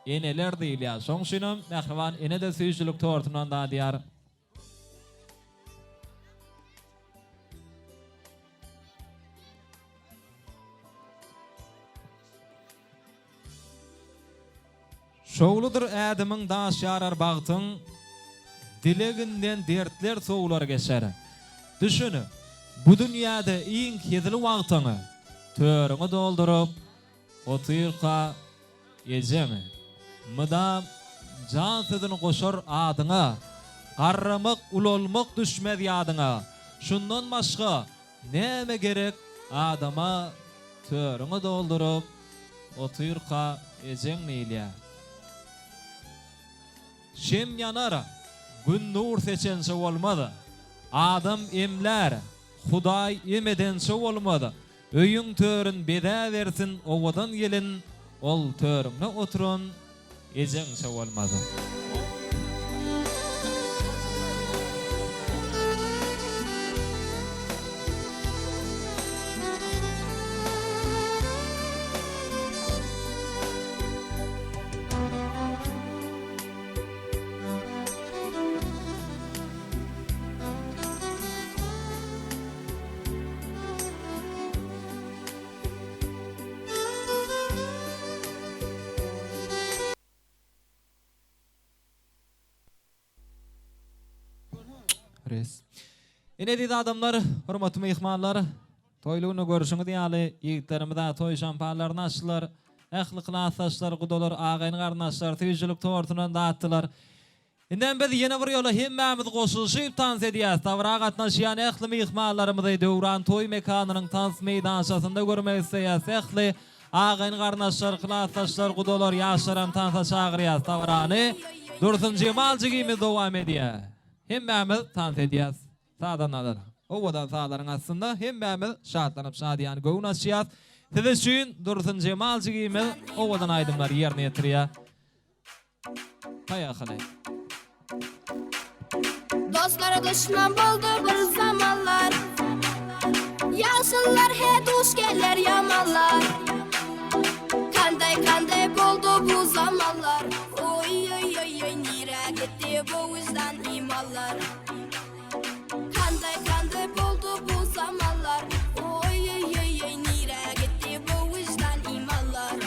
eneler diýilýär. Şoň üçinem mähriban ene-de süýjülik tortundan dadýar. Şowludyr ädimiň daş ýarar bagtyň, Dileginden dertler sowlar geçer. Düşün, bu dünýäde iň hezil wagtyň, Törüňi dolduryp, Otyrka ejeň mydam jan sözüni goşar adyňa, Garramak, ulalmak düşmez ýadyňa. Şundan başga näme gerek adama Törüňi dolduryp otyrka ejeň diýilýär. Şem ýanar, Gün nur seçençe bolmaz. Adam emlär, Hudaý em edençe bolmaz. Öýüň törün bezäbersin owadan gelin, ol törüňde oturan ejeňçe bolmaz. Res. Ine eziz adamlar, hormatly myhmanlar, toýly günde görşüňiz ýaly, ýigitlerimiz-ä toý şampanlaryny açdylar. Ähli klasdaşlar, gudalar, agaýyn-garyndaşlar süýjülik tortundan datdylar. Indem biz ýene bir ýola hemmämiz goşulyşyp tans edýäs. Dabara gatnaşýan ähli myhmanlarymyzy Döwran toý mekanynyň tans meýdançasynda görmek isleýäs. Ähli agaýyn-garyndaşlar, klasdaşlar, gudalar, ýaşlaram tansa çagyrýas. Dabarany Dursunjemal jigimiz dowam edýär. Hemmämiz tans edýäs. Sazandalar. Owadan sazlaryň astynda hemmämiz şatlanyp şadyýan göwün açýas. Siz üçin Dursunjemal jigimiz owadan aýdymlary ýerine ýetirýär. Paýahyly. Dostlara duşman boldy bir zamanlar Ýagşylar he duş geler ýamanlar Kanday kanday boldy bu zamanlar Oý oý oý oý nirä gitdi bu wyždan imanlar Kanday kanday boldy bu zamanlar Oý oý oý oý nirä gitdi bu wyždan imanlar.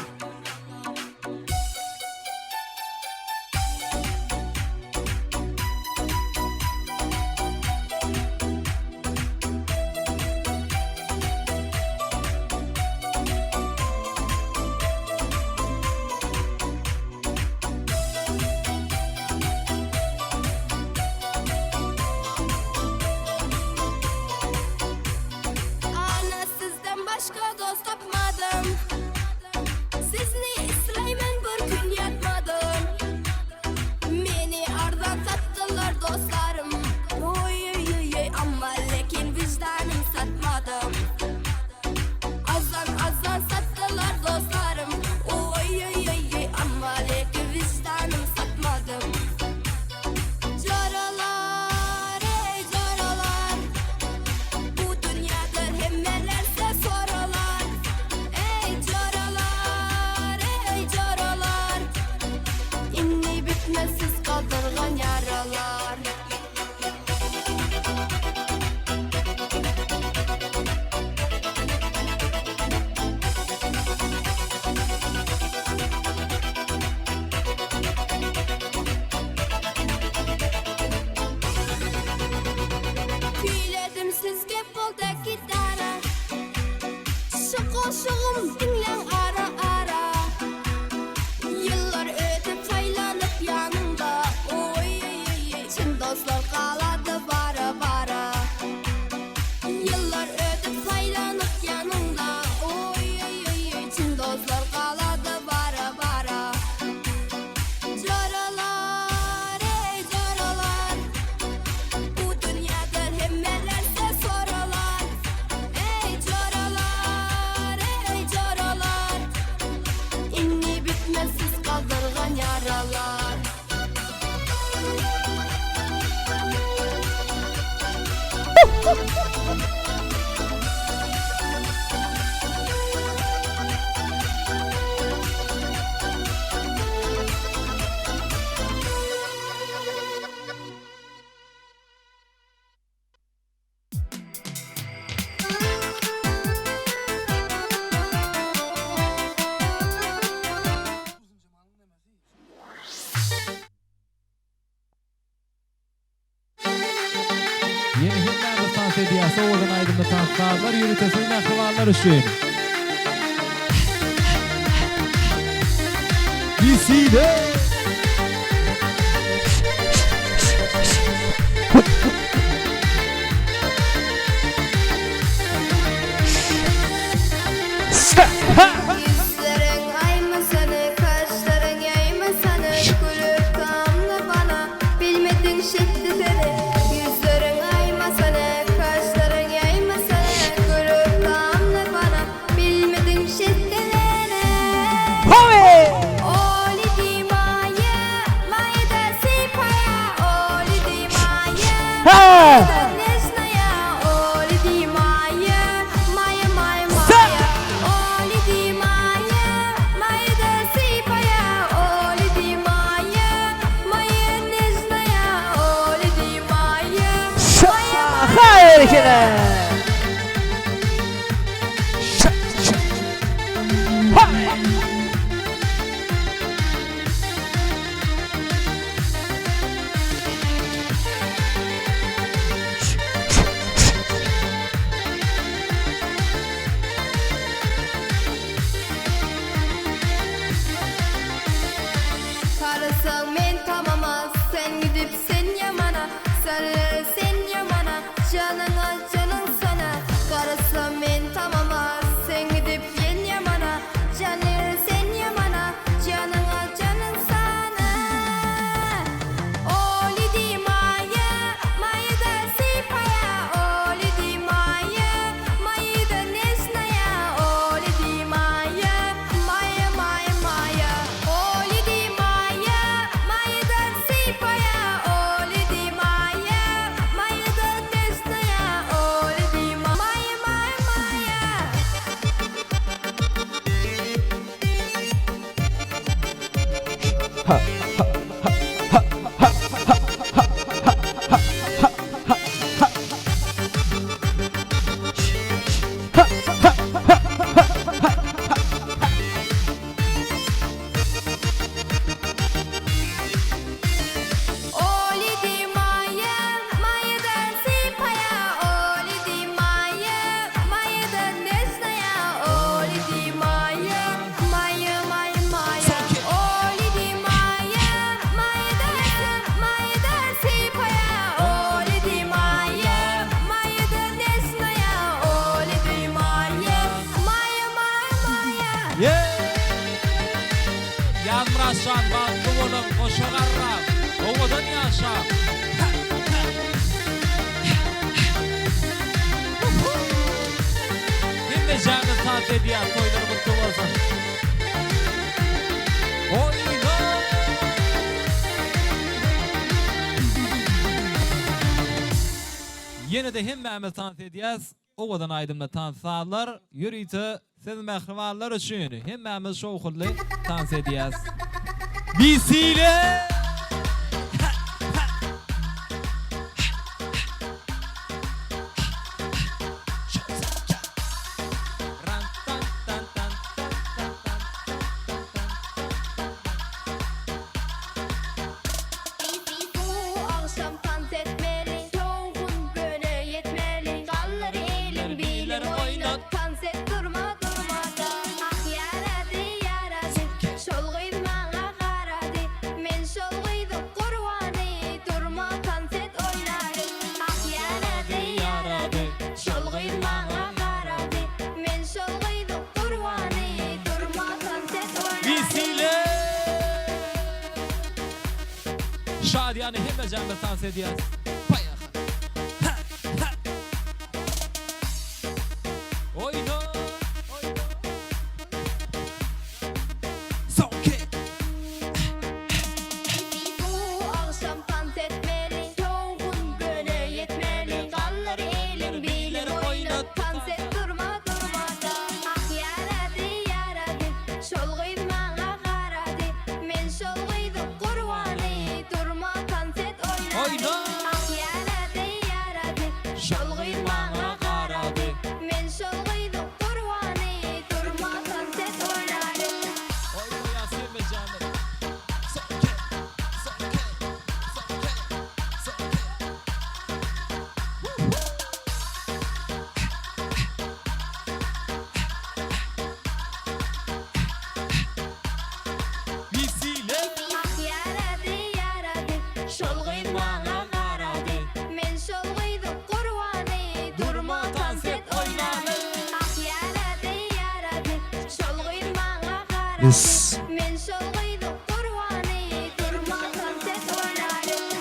Ana sizden başga dost tapmadym. Sizni isleýmen bir gün ýatmadym. Meni arzan satdylar dostlarym. Oý-oý-oý-oý amma lekin wyždanym satmadym. Arzan arzan satdylar dostlarym. Oý-oý-oý-oý amma lekin wyždanym satmadym. Joralar eý joralar. Bu dünýäde hemmeler söz soralar. Eý joralar, eý joralar. Indi bitmez siz galdyrgan ýaralar. Küýledim sizge bolda gitara. Şu goşugym diňläň ara-ara. Ýyllar ötüp saýlanyp ýanyňda, oý-oý-oý, çyn dostlar galady bara-bara. Ýyllar ötüp saýlanyp ýanyňda, oý-oý-oý, çyn dostlar galady bara-bara. Joralar, eý, joralar, bu dünýäde hemmeler söz soralar. Eý joralar, eý joralar, Indi bitmez siz galdyrgan ýaralar. Ýene hemmämiz tans edýäs owadan aýdymly tans sazlar ýörite siz mähribanlar üçin. Bisile! Ýüzleriň aýmasany, kaşlaryň ýaýmasany, Gülüp tamdy bana, bilmediň şetdi seni. Ýüzleriň aýmasany, kaşlaryň ýaýmasany, Gülüp tamdy bana, bilmediň şetdi seni. Oli dimaýa, maýda sypaýa, Oli dimaýa, maýda nežnaýa, Oli dimaýa, maýa maýa maýa, Oli dimaýa, maýda sypaýa, Oli dimaýa, maýa nežnaýa, Oli dimaýa, maýa maýa. Garasaň men tamama, sen gidip sen ýamana, Sen sen ýamana, janyňa janyň sana. Garasaň men tamama, sen gidip ýen ýamana, Jany sen ýamana, janyňa janyň sana. Oli dimaýa, maýda sypaýa, Oli dimaýa, maýda nežnaýa, Oli dimaýa, maýa maýa maýa, Oli dimaýa, maýda sypaýa, Oli dimaýa, maýda nežnaýa, Oli dima, maýa maýa maýa. Oli dimaýa, maýadan sypaýa, Oli dimaýa, maýadan nežnaýa, Oli dimaýa, maýa, maýa, maýa, Oli dimaýa, maýadan, maýadan sypaýa, Oli dimaýa, maýadan nežnaýa, Oli dimaýa, maýa, maýa, maýa. Ýazmyrat jan bagtly boluň goşa garrap owadan ýaşaň. Hemmejämiz tans edýäs toýlar gutly bolsun. Oýna! Ýene-de hemmämiz tans edýäs. Owadan aýdymly tans sazlar ýörite siz mähribanlar üçin hemmämiz şowhunly tans edýäs. Bisile! Bu agşam tans etmeli, Şowhun göne ýetmeli, Galdyr eliň biliň oýnat, Tans et durma durmada. Ah ýarady ýarady, Şol gyz maňa garady, Men şol gyzyň gurbany, Durma tans et oýnady. Ah ýarady ýarady, Şol gyz maňa garady, Men şol gyzyň gurbany, Durma tans et oýnady. Bisile! Şadyýana hemmejämiz tans edýäs. Paýaha. Ha! Ha! Oýna! Oýna! Soňky! Bu agşam tans etmeli, Şowhun göne ýetmeli, Galdyr eliň biliň oýnat, Tans et durma durmada. Ah ýarady ýarady, Şol gyz maňa garady, Men şol gyzyň gurbany, Durma tans et oýnady. Ah ýarady ýarady, Şol gyz maňa garady, Men şol gyzyň gurbany, Durma tans et oýnady. Oýnaýas hemmejämiz. Soňky! Soňky! Soňky! Soňky! Yes. Men şol gyzyň gurbany, durmasam ses oýnaryn.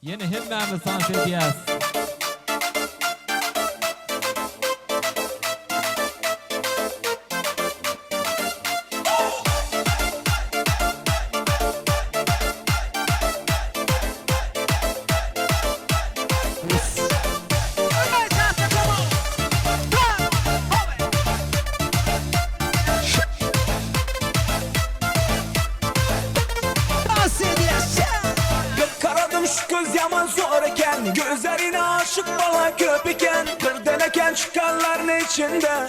Ýene hemmämiz tans edýäs. Bir garadım şu kız yaman zor eken Gözlerine aşık bala köp eken Birden eken çıkanların içinde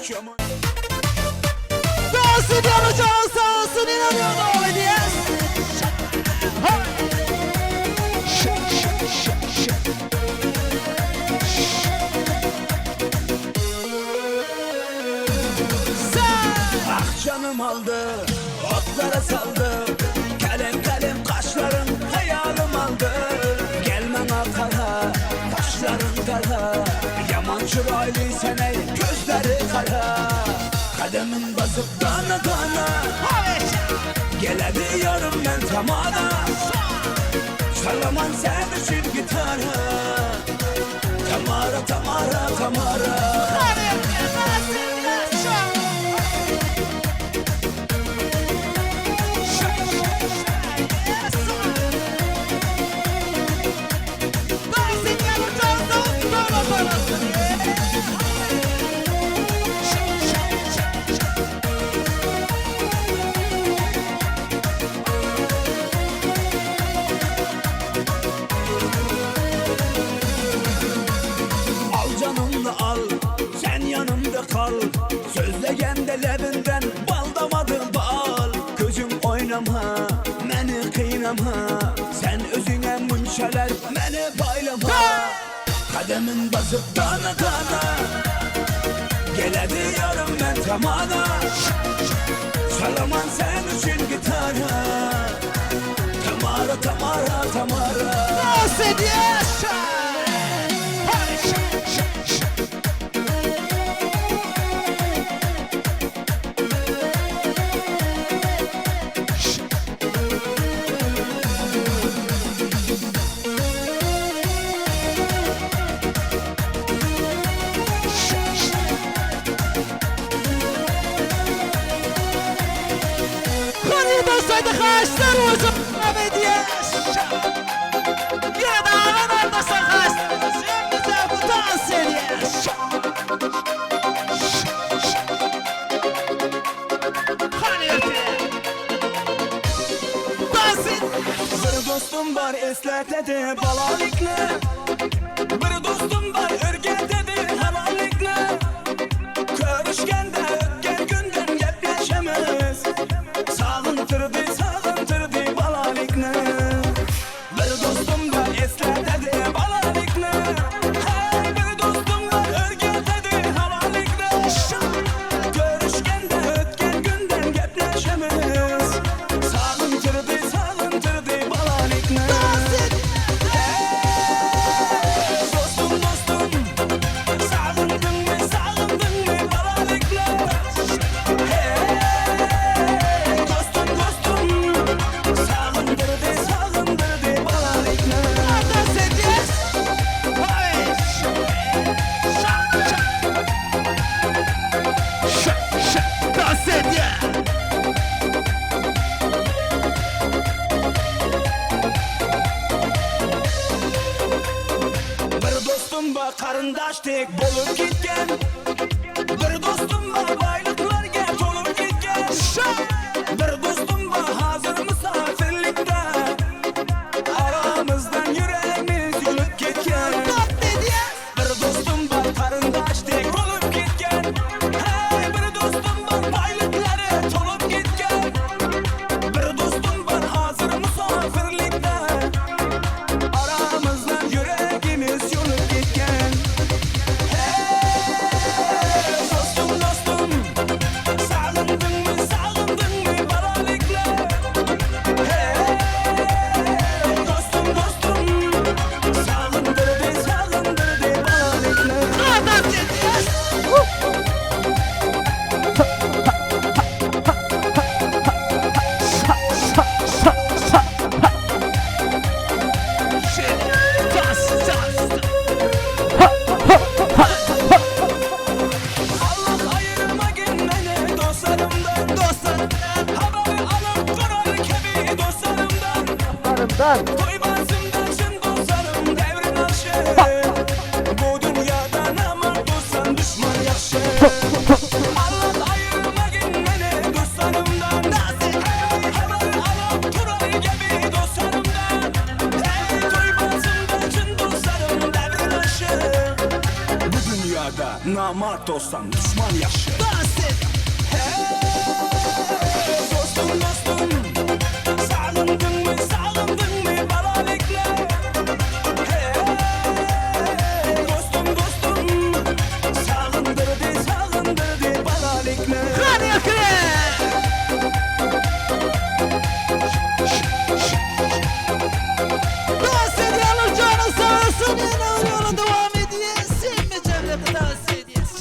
Dans ediyoruz can sağ olsun inanıyorum yes. Ah canım aldı, otlara saldı Kalem kalem kaşların hayalım aldı Gel bana kara, kaşların kara Yaman çıraylı sene gözleri kara Kademin basıp dana dana Gelebiliyorum ben tamana Çalaman sen için gitara Tamara Tamara Tamara Al canımla al, sen yanımda kal Sözlegende lebinden bal damadı bal Gözüm oynama, beni kıynama Sen özüne münşeler, beni paylama Kademin basıp dana dana Gelebiliyorum ben tamana Çalaman sen için gitara Tamara, Tamara, Tamara Dans ediyoruz. Hani dostaydı kaçlar olsun yes. Yine dağın ardasın kaçlar. Şimdi bu dans ediyoruz. Hani örtü. Dans et. Bir dostum var esletedi balalikle Bir dostum var örgetedi halalikle Görüşkende ötken günden gepleşemiz Sağıntırdı sağıntırdı balalikle Bir dostum var esletedi balalikle Hey bir dostum var örgetedi halalikle Görüşkende ötken günden gepleşemiz Sağıntırdı sağıntırdı balalikle Dostum dostum. Jan. Namart olsan duşman ýagşy. Dans et! Hey dostum dostum Sagyndyňmy sagyndyňmy balalikle Hey dostum dostum Sagyndyrdy sagyndyrdy balalikle Hany öküre! Dans edýärler janyň sag bolsun ýene bir ýola dowam edýäs hemme jemlerde dans edýäs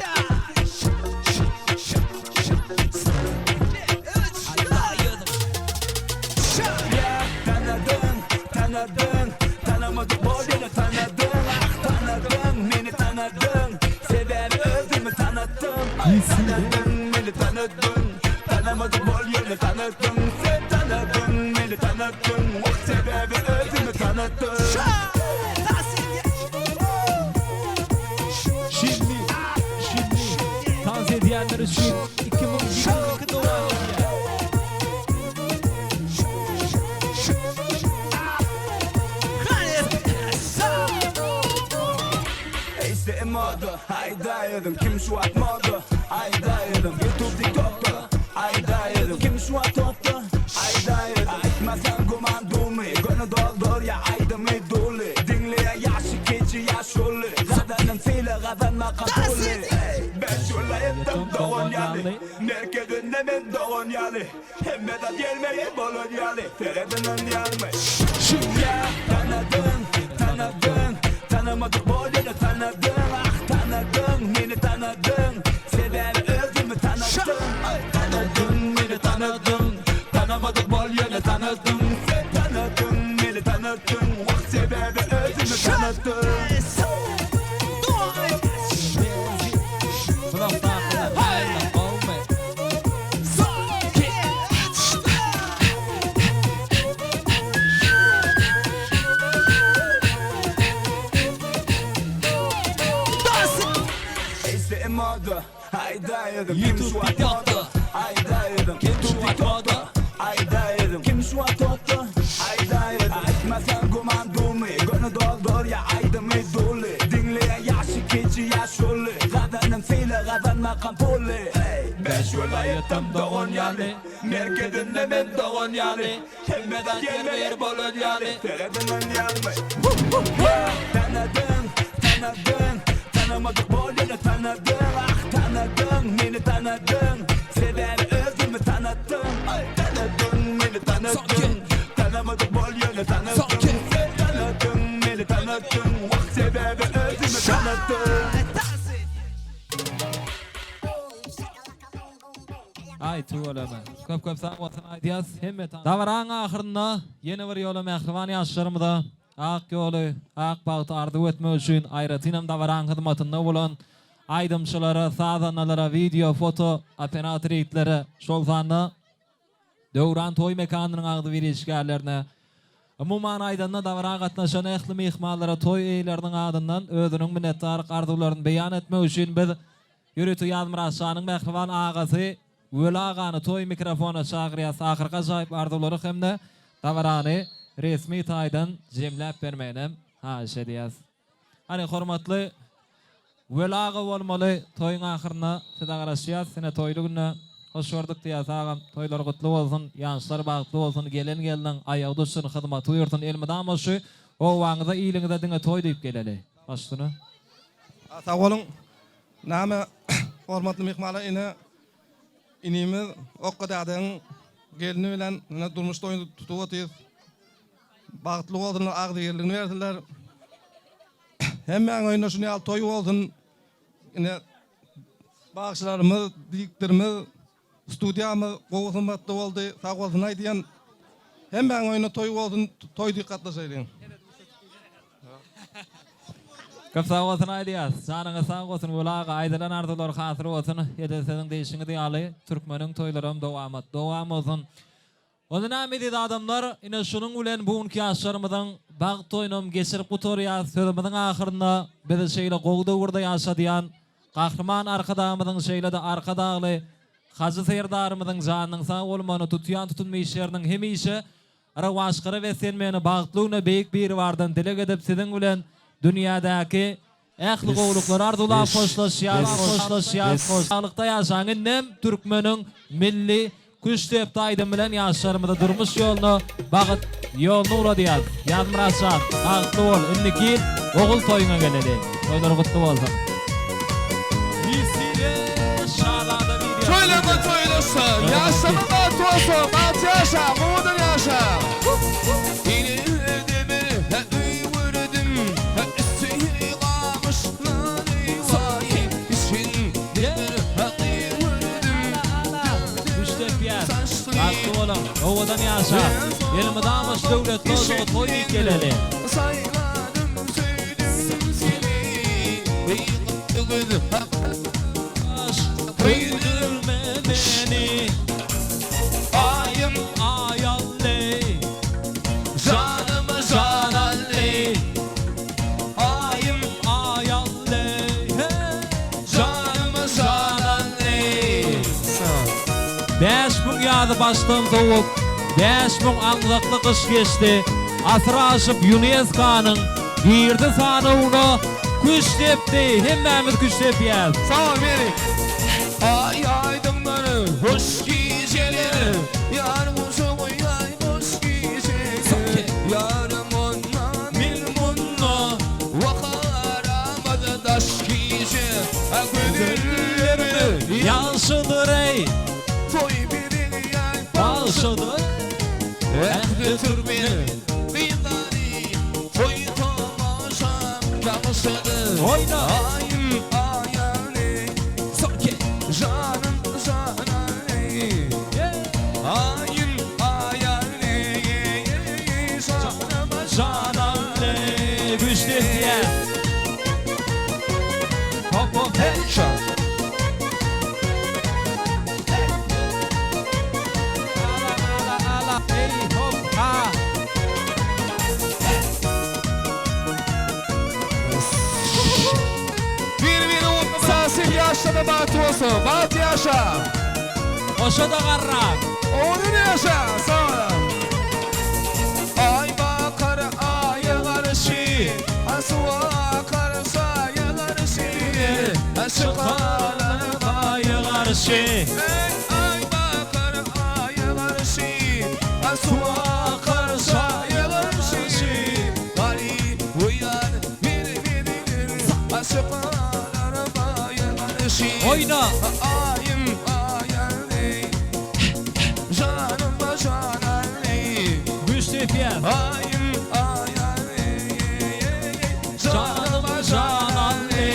Tanadyň tanadyň Tanamadyk bol ýöne tanadyň Ah tanadyň meni tanadyň Sebäbi özümi tanatdym Tanadyň meni tanadyň Tanamadyk bol ýöne tanadyň Sen tanadyň meni tanadyň Wah sebäbi özümi tanatdym. Şindi, şindi tans edýänler üçin 2022 dowam edýär. Eýse moda, aýdaýdym kim şu wagt moda Aýdaýdym YouTube TikTokda Aýdaýdym kim şu wagt topda Aýdaýdym aýtmasaň güman dumy Göni doldurýa aýdymy duly Diňleýä ýaşy kiçi ýaşuly Gazanan sylag gazanmak uly Bäş welaýatdan dogan ýaly Merkezinde men dogan ýaly Hemme zat ýerme-ýer bolan ýaly Seredilen ýalymy? Ýa tanadyň, tanadyň Tanamadyk bol ýöne tanadyň Ah tanadyň, meni tanadyň Sebäbi özümi tanatdym Tanadyň, meni tanadyň Tanamadyk bol ýöne tanadyň Sen tanadyň, meni tanatdyň Wah sebäbi özümi tanatdym. YouTube TikTokda Kim şu wagt moda Kim şu wagt topda Aýtmasaň güman dumy Göni doldurýa aýdymy duly Diňleýä ýaşy kiçi ýaşuly Gazanym sylag gazanmakam pully Bäş welaýatdan dogan ýaly Merkezinde men dogan ýaly Hemme zat ýerbe-ýer bolan ýaly Seredilen ýalymy Tanadyň, tanadyň Tanamadyk bol ýöne tanadyň Ah tanadyň, meni tanadyň Sebäbi özümi tanatdym Tanadyň, meni tanadyň Tanamadyk bol ýöne tanadyň Sen tanadyň, meni tanadyň Wah sebäbi özümi tanatdym Aý tüweleme. Köp köp sag bolsun aýdýas hemme Dabaraň ahyrynda ýene bir ýola mähriban ýaşlarymyza ak ýoly, ak bagty arzuw etmek üçin aýratynam dabaraň hyzmatynda bolan aýdymçylara, sazandalara, wideo, foto operator ýigitlere, şol sanda Döwran toý mekanynyň agzybir işgärlerine, umuman aýdanda dabara gatnaşan ähli myhmanlara toý eýeleriniň adyndan özüniň minnetdarlyk arzuwlaryny beýan etmek üçin biz Ýörite Ýazmyrat şanyň mähriban agasy Weli agany toý mikrofona çagyrýas ahyrky ajaýyp arzuwlary hem-de dabarany resmi taýdan jemläp bermeginem haýyş edýäs. Hany hormatly Weli aga bolmaly toýuň ahyrynda size garaşýas ine toýly günde hoş gördük diýýäs agam toýlar gutly bolsun ýaşlar bagtly bolsun gelen gelniň aýagy düşsün hyzmaty buýursyn elmydama şu obaňyza iliňize diňe toý diýip geleli baş üstüne. Sag boluň. Name hormatly myhmanlar ine inimiz Okga dädeň gelni bilen ine durmuş toýuny tutup otyrys. Bagtly bolsunlar, agzybirligini bersinler. Hemmäň öýünde şuny ýaly toý bolsun. Ine bagşylarymyz, diktorymyz Studiýamyz gowy hyzmatda boldy sag bolsun aýdýan hemmäň öýünde toý bolsun toý diýip gatnaşaýlyň. Köp sag bolsun aýdýas. Janyňyz sag bolsun Weli aga aýdylan arzuwlar hasyl bolsun. Edil siziň diýşiňiz ýaly türkmeniň toýlaram dowamat dowam bolsun. Onda näme eziz adamlar, ine şunuň bilen bu günki ýaşlarymyzyň bagt toýunam geçirip gutarýas. Sözümiziň ahyrynda bizi şeýle gowy döwürde ýaşadýan Gahryman Arkadagymyzyň şeýle-de Arkadagly Hajy Serdarymyzyň janynyň sag bolmagyny, tutýan tutumly işleriniň hemişe rowaçlara beslenmegini bagtly güne Beýik Biribardan dileg edip siziň bilen dünýädäki Ähli gowulyklary arzuwlap hoşlaşýas hoşlaşýas hoş saglykda ýaşaň indem türkmeniň milli küştdepdi aýdymy bilen ýaşlarymyzy durmuş ýoluna bagyt ýoluna ugradýas Ýazmyratjan bagtly bol indiki ýyl ogul toýuňa geleli toýlar gutly bolsun. Toýlama toýlaşsa, ýaşlama bagtly bolsun, bagtly ýaşa, owadan ýaşa. Bagtly boluň, owadan ýaşa! Elmydama şu döwletli ojaga toý diýip geleli! Köýdürme meni, Aýym Aýally. Janym Janally. Aýym Aýally. Heý! Janym Janally. 5000 ýazy başdan sowup, 5000 aňzakly gyş geçdi. Asyr aşyp Ýunesko-nyň girdi sanawyna Küş depdi. Hemmämiz küş depýäs. Sag bol Merik. Aý aýdyňlar hoş gijeler Ýar guşagy ýaý boş gijeler Ýarym onda men munda Wah aramyz daş gije Gözellerimiz Ýagşydyr eý. Toý bezegi ýaý Bagşydyr. Ähli türkmen gyzlary Toý tomaşa ýagşydyr. Oýna. Aýym aýaly. Janym janaly. Aýym aýaly. Janym janaly. Güýçli etýär. Hop hop hey. Ala ala ala hey hop ha. Bir biri unutmasyn ýaşlama bagtly bolsun bagtly ýaşa. Goşa-da garrak. Owadan ýaşa sag boluň. Aý bakar aýa garşy Suw akar saýa garşy Çykalar gaýa garşy. Aý bakar aýa garşy Suw akar saýa garşy Garyp uýan bir-birine Çykalar gaýa garşy Oýna! Aýym aýaly Janym janaly Güýçli öpýän. Aýym aýaly Janym janaly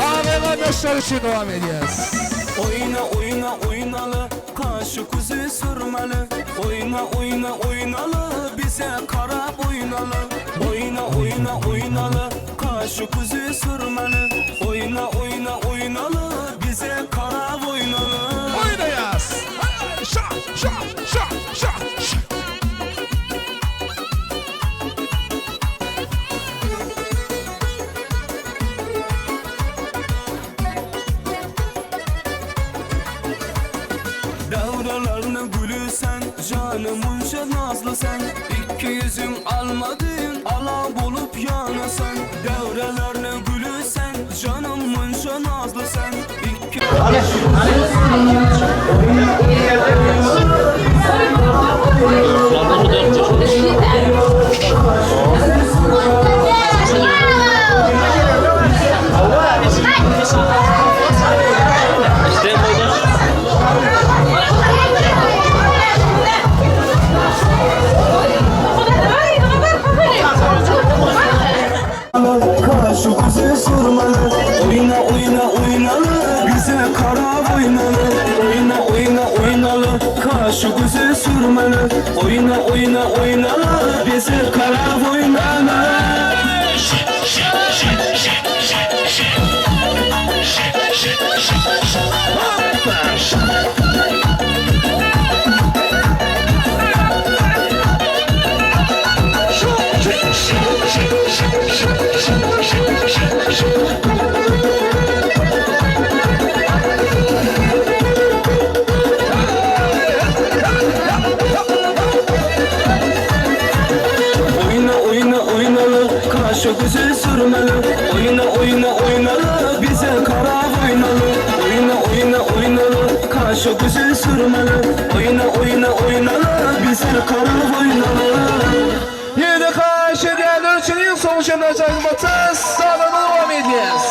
Abi gardaşlar üçin dowam edýäs. Oýna oýna oýnaly Kaşy küzi sürmeli Oýna oýna oýnaly Bize karap oýnaly Oýna oýna oýnaly Kaşy küzi sürmeli Oýna oýna oýnaly Bize karap oýnaly. Oýnaýas! Şa şa şa şa şa. Döwrelerine güli sen, Janym munça nazly sen, Ikki ýüzüň alma deýin, Ala bolup ýanasan. Döwrelerine güli sen, Janym munça nazly sen, Ikki. Kaşy göze sürmeli Oýna oýna oýnaly Bize garap oýnaly Oýna oýna oýnaly Kaşy göze sürmeli Oýna oýna oýnaly Bize garap oýnaly. Şu güzel sürmeli Oýna oýna oýnaly Bizler karar oýnaly Ýene haýyş edýänler üçin iň soňky şemler çaýyň Sazanda dowam edýäs.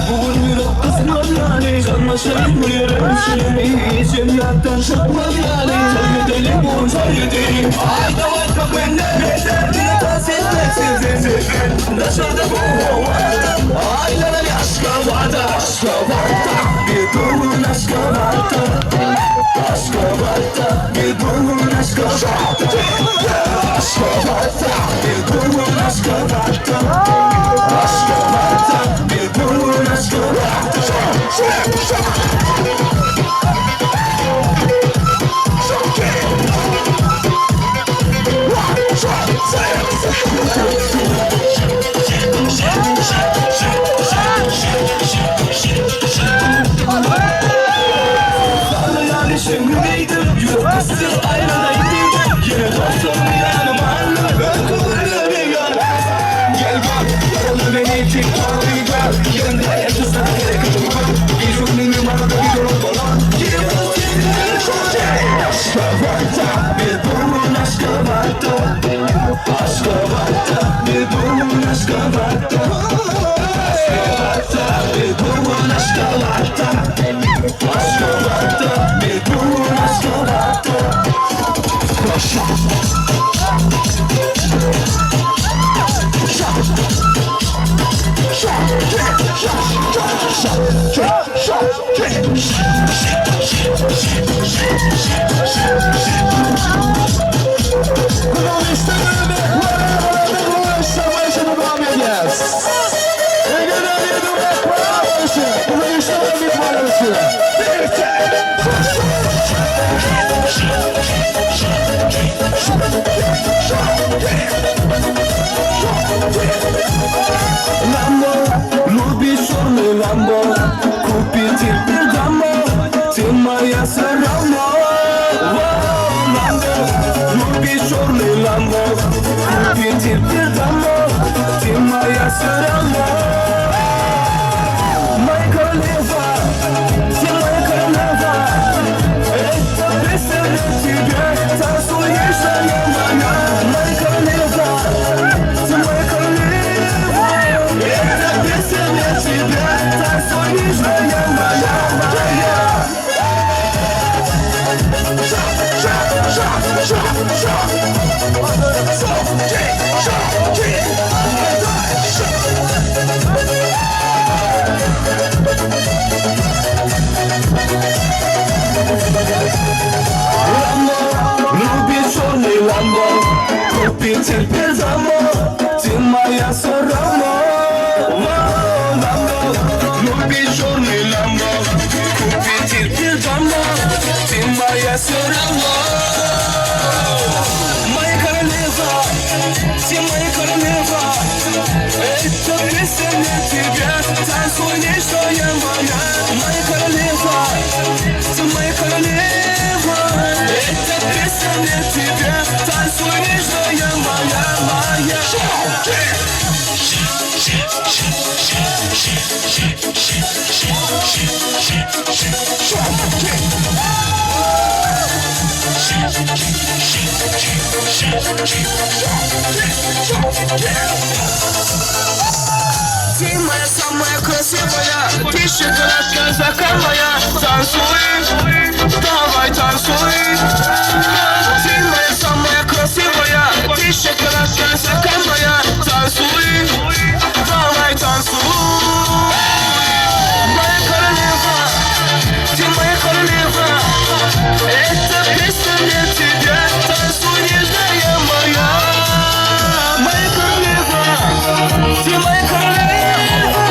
Bu gün ýürek gysmaz ýaly Janlaşaýyn bu ýere üşüdemi Jemgyýetden çykmaz ýaly Toý edeli bu gün toý edeli Aýdym aýtmak mende beter Diňe tans etmek sizden Daşarda bu howada Aýlanaly Aşgabada Aşgabatda Biz bu gün Aşgabatda Aşgabatda Biz bu gün Aşgabatda Aşgabatda Biz bu gün Aşgabatda Aşgabatda Biz bu gün Aşgabatda Lambo, lubisz czarny Lambo Kupię ci piżamo, ty moja seramo Wow, Lambo, lubisz czarny Lambo Kupię ci piżamo, ty moja seramo Moja królowa, ty moja królowa Это песня для тебя, танцуешь моя моя Моя королева, ты моя королева Это песня для тебя, танцуешь моя моя моя Lambo, lubię czarny Lambo Kupię cię piżamo, ty moja soramo Wow, Lambo, lubię czarny Lambo Kupię cię piżamo, ty moja soramo Moja королева, ты моя королева Это песня для тебя, танцуй нежная моя Моя королева, ты моя королева Это песня для тебя, танцуй нежная моя, моя Ты моя самая красивая, ты шоколадка закалая Танцуй, давай танцуй Ты моя самая красивая, ты шоколадка закалая Танцуй, давай танцуй Моя королева, ты моя королева Эта песня для тебя, танцуй нежная моя Моя королева, ты моя королева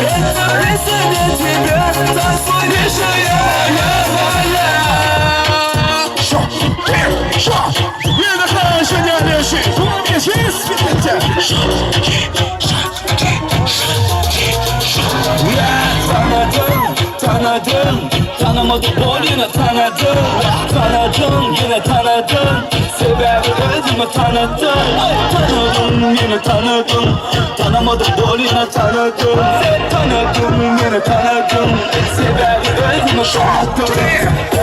Эта песня для тебя, танцуй нежная моя, моя Ýene haýyş edýänler üçin Tanıdım, tanıdım. Tanamadyk bol ýene tanadym Wah tanadym ýene tanadym Sebäbi özümi tanatdym Tanadym ýene tanadym Tanamadyk bol ýene tanadym Tanadym ýene tanadym Sebäbi özümi tanatdym.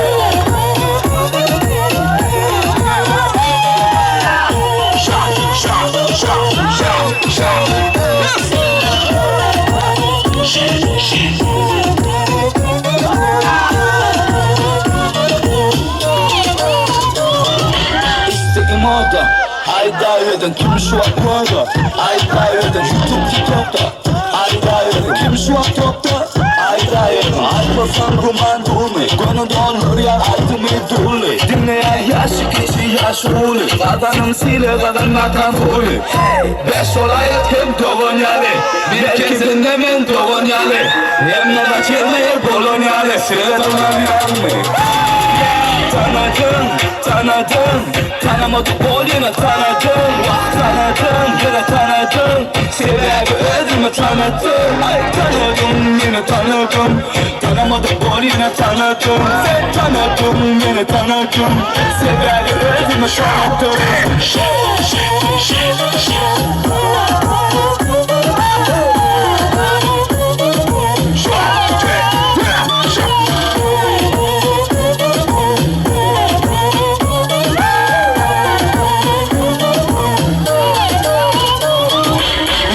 Üsti imoda Aýda öden kim şu wagt moda Aýda öden YouTube tiktokda Aýda öden kim şu wagt topda Aýda öden Aýtmasam güman dumy Göni doldurýar aýdymy duly Diňleýär ýaşy kiçi ýaşy uly Gazanym sile gazan makam uly Bäş welaýat hem dogan ýaly Merkezinde men dogan ýaly Hemme zat ýerbe-ýer bolan ýaly Size dolan ýalymy Tanadym, tanadym Tanamadyk bol ýene tanadym Wah tanadym, ýene tanadym Sebäbi özümi tanadym Aý tanadym, ýene tanadym Tanamadyk bol ýene tanadym Tanadym, ýene tanadym Sebäbi özümi tanadym.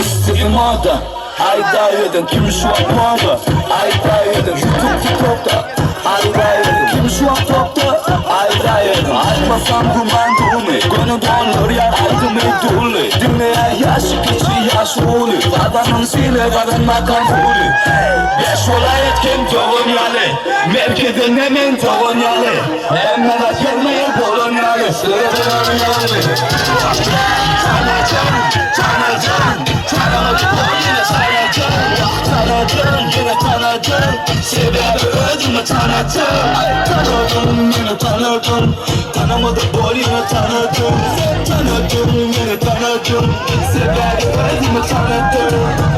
Üsti moda Aýda eden kim şu wagt moda Aýda eden YouTube tiktokda Aýda eden kim şu wagt topda Aýda eden aýtmasam güman dumy Göni doldurýar aýdymy duly Diňleýär ýaşy kiçi ýaşy uly Gazanym sile gazan makam uly Bäş welaýat hem dogan ýaly Merkezde men dogan ýaly Hemme zat ýerme-ýer bolan ýaly Tanajam, tanajam, tanamadyk bol ýene tanajam Wah tanadym, ýene tanadym Sebäbi özümi tanadym Tanadym, ýene tanadym Tanamadyk bol ýene tanadym Tanadym, ýene tanadym Sebäbi özümi tanadym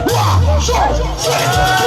One, two, three, four.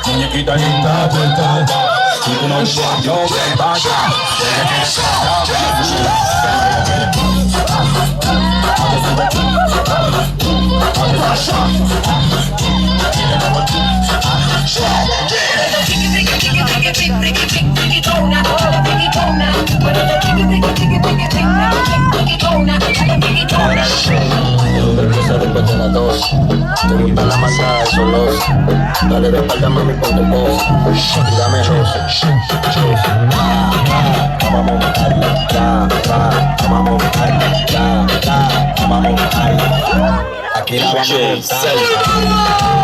Muñequita linda, vuelta. Si tú no yo voy pa' allá. Dos. Dale de espalda, mami, ponte en pose. Y dame roce, roce. Vamos a montarla, ra, ra. Vamos a montarla, ra, ra. Vamos a montarla. Aquí la vamos a montar.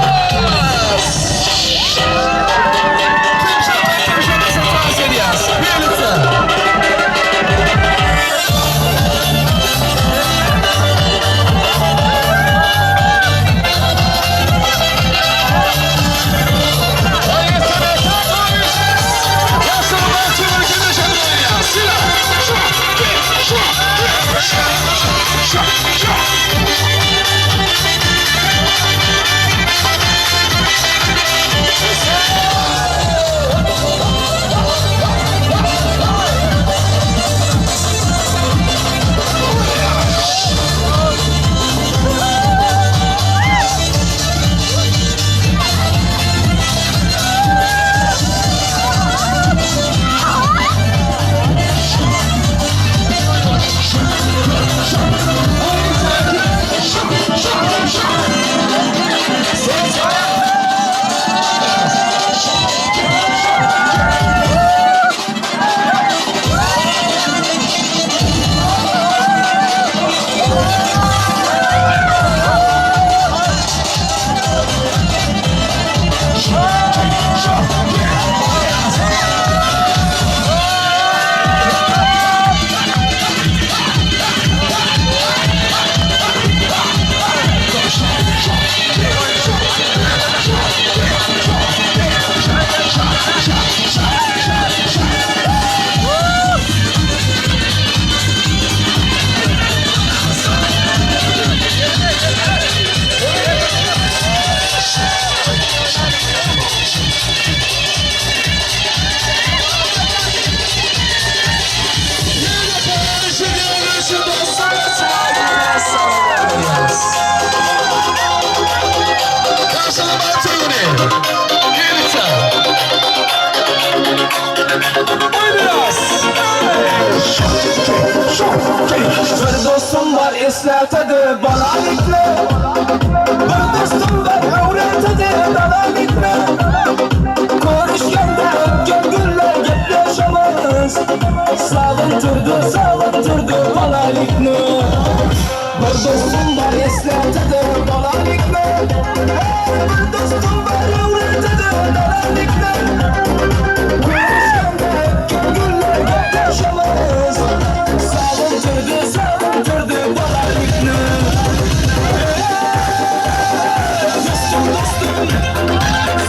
Bir dostum bar esletedi balalikni Bir dostum bar öğretedi dalalikni Görüşkende ötken günler gepleşemiz Sağıntırdı sağıntırdı balalikni Bir dostum bar esletedi balalikni Bir dostum bar öğretedi dalalikni Görüşkende ötken günler gepleşemiz Sağıntırdı sağıntırdı balalikni Dostum dostum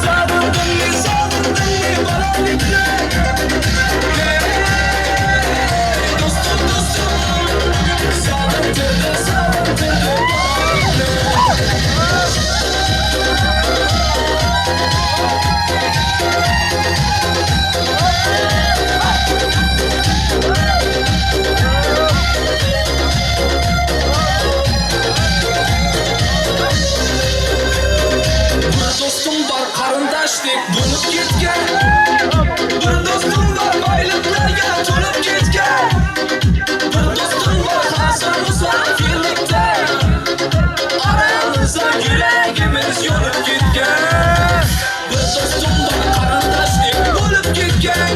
Sağındın mı sağındın mı balalikni Dostum dostum Sağıntırdı sağıntırdı balalikni Bir dostum bar qaryndaş dek bolup ketgen Bir dostum bar baýlyklarga tolup ketgen Bir dostum bar hazır musafirlikde Aramızda ýüregimiz ýolup ketgen Bir dostum bar qaryndaş dek bolup ketgen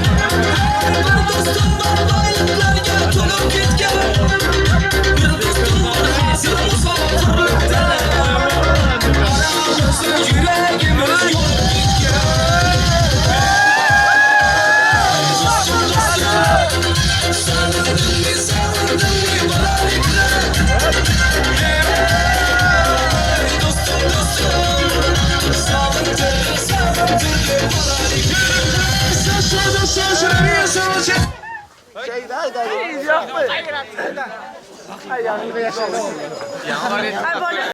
Bir dostum bar baýlyklarga tolup ketgen Bir dostum bar hazır musafirlikde Aramızda ýüregimiz ýolup ketgen Dostum dostum Sagyndym sagyndym balalikni Dostum dostum Sagyndyrdy sagyndyrdy balalikni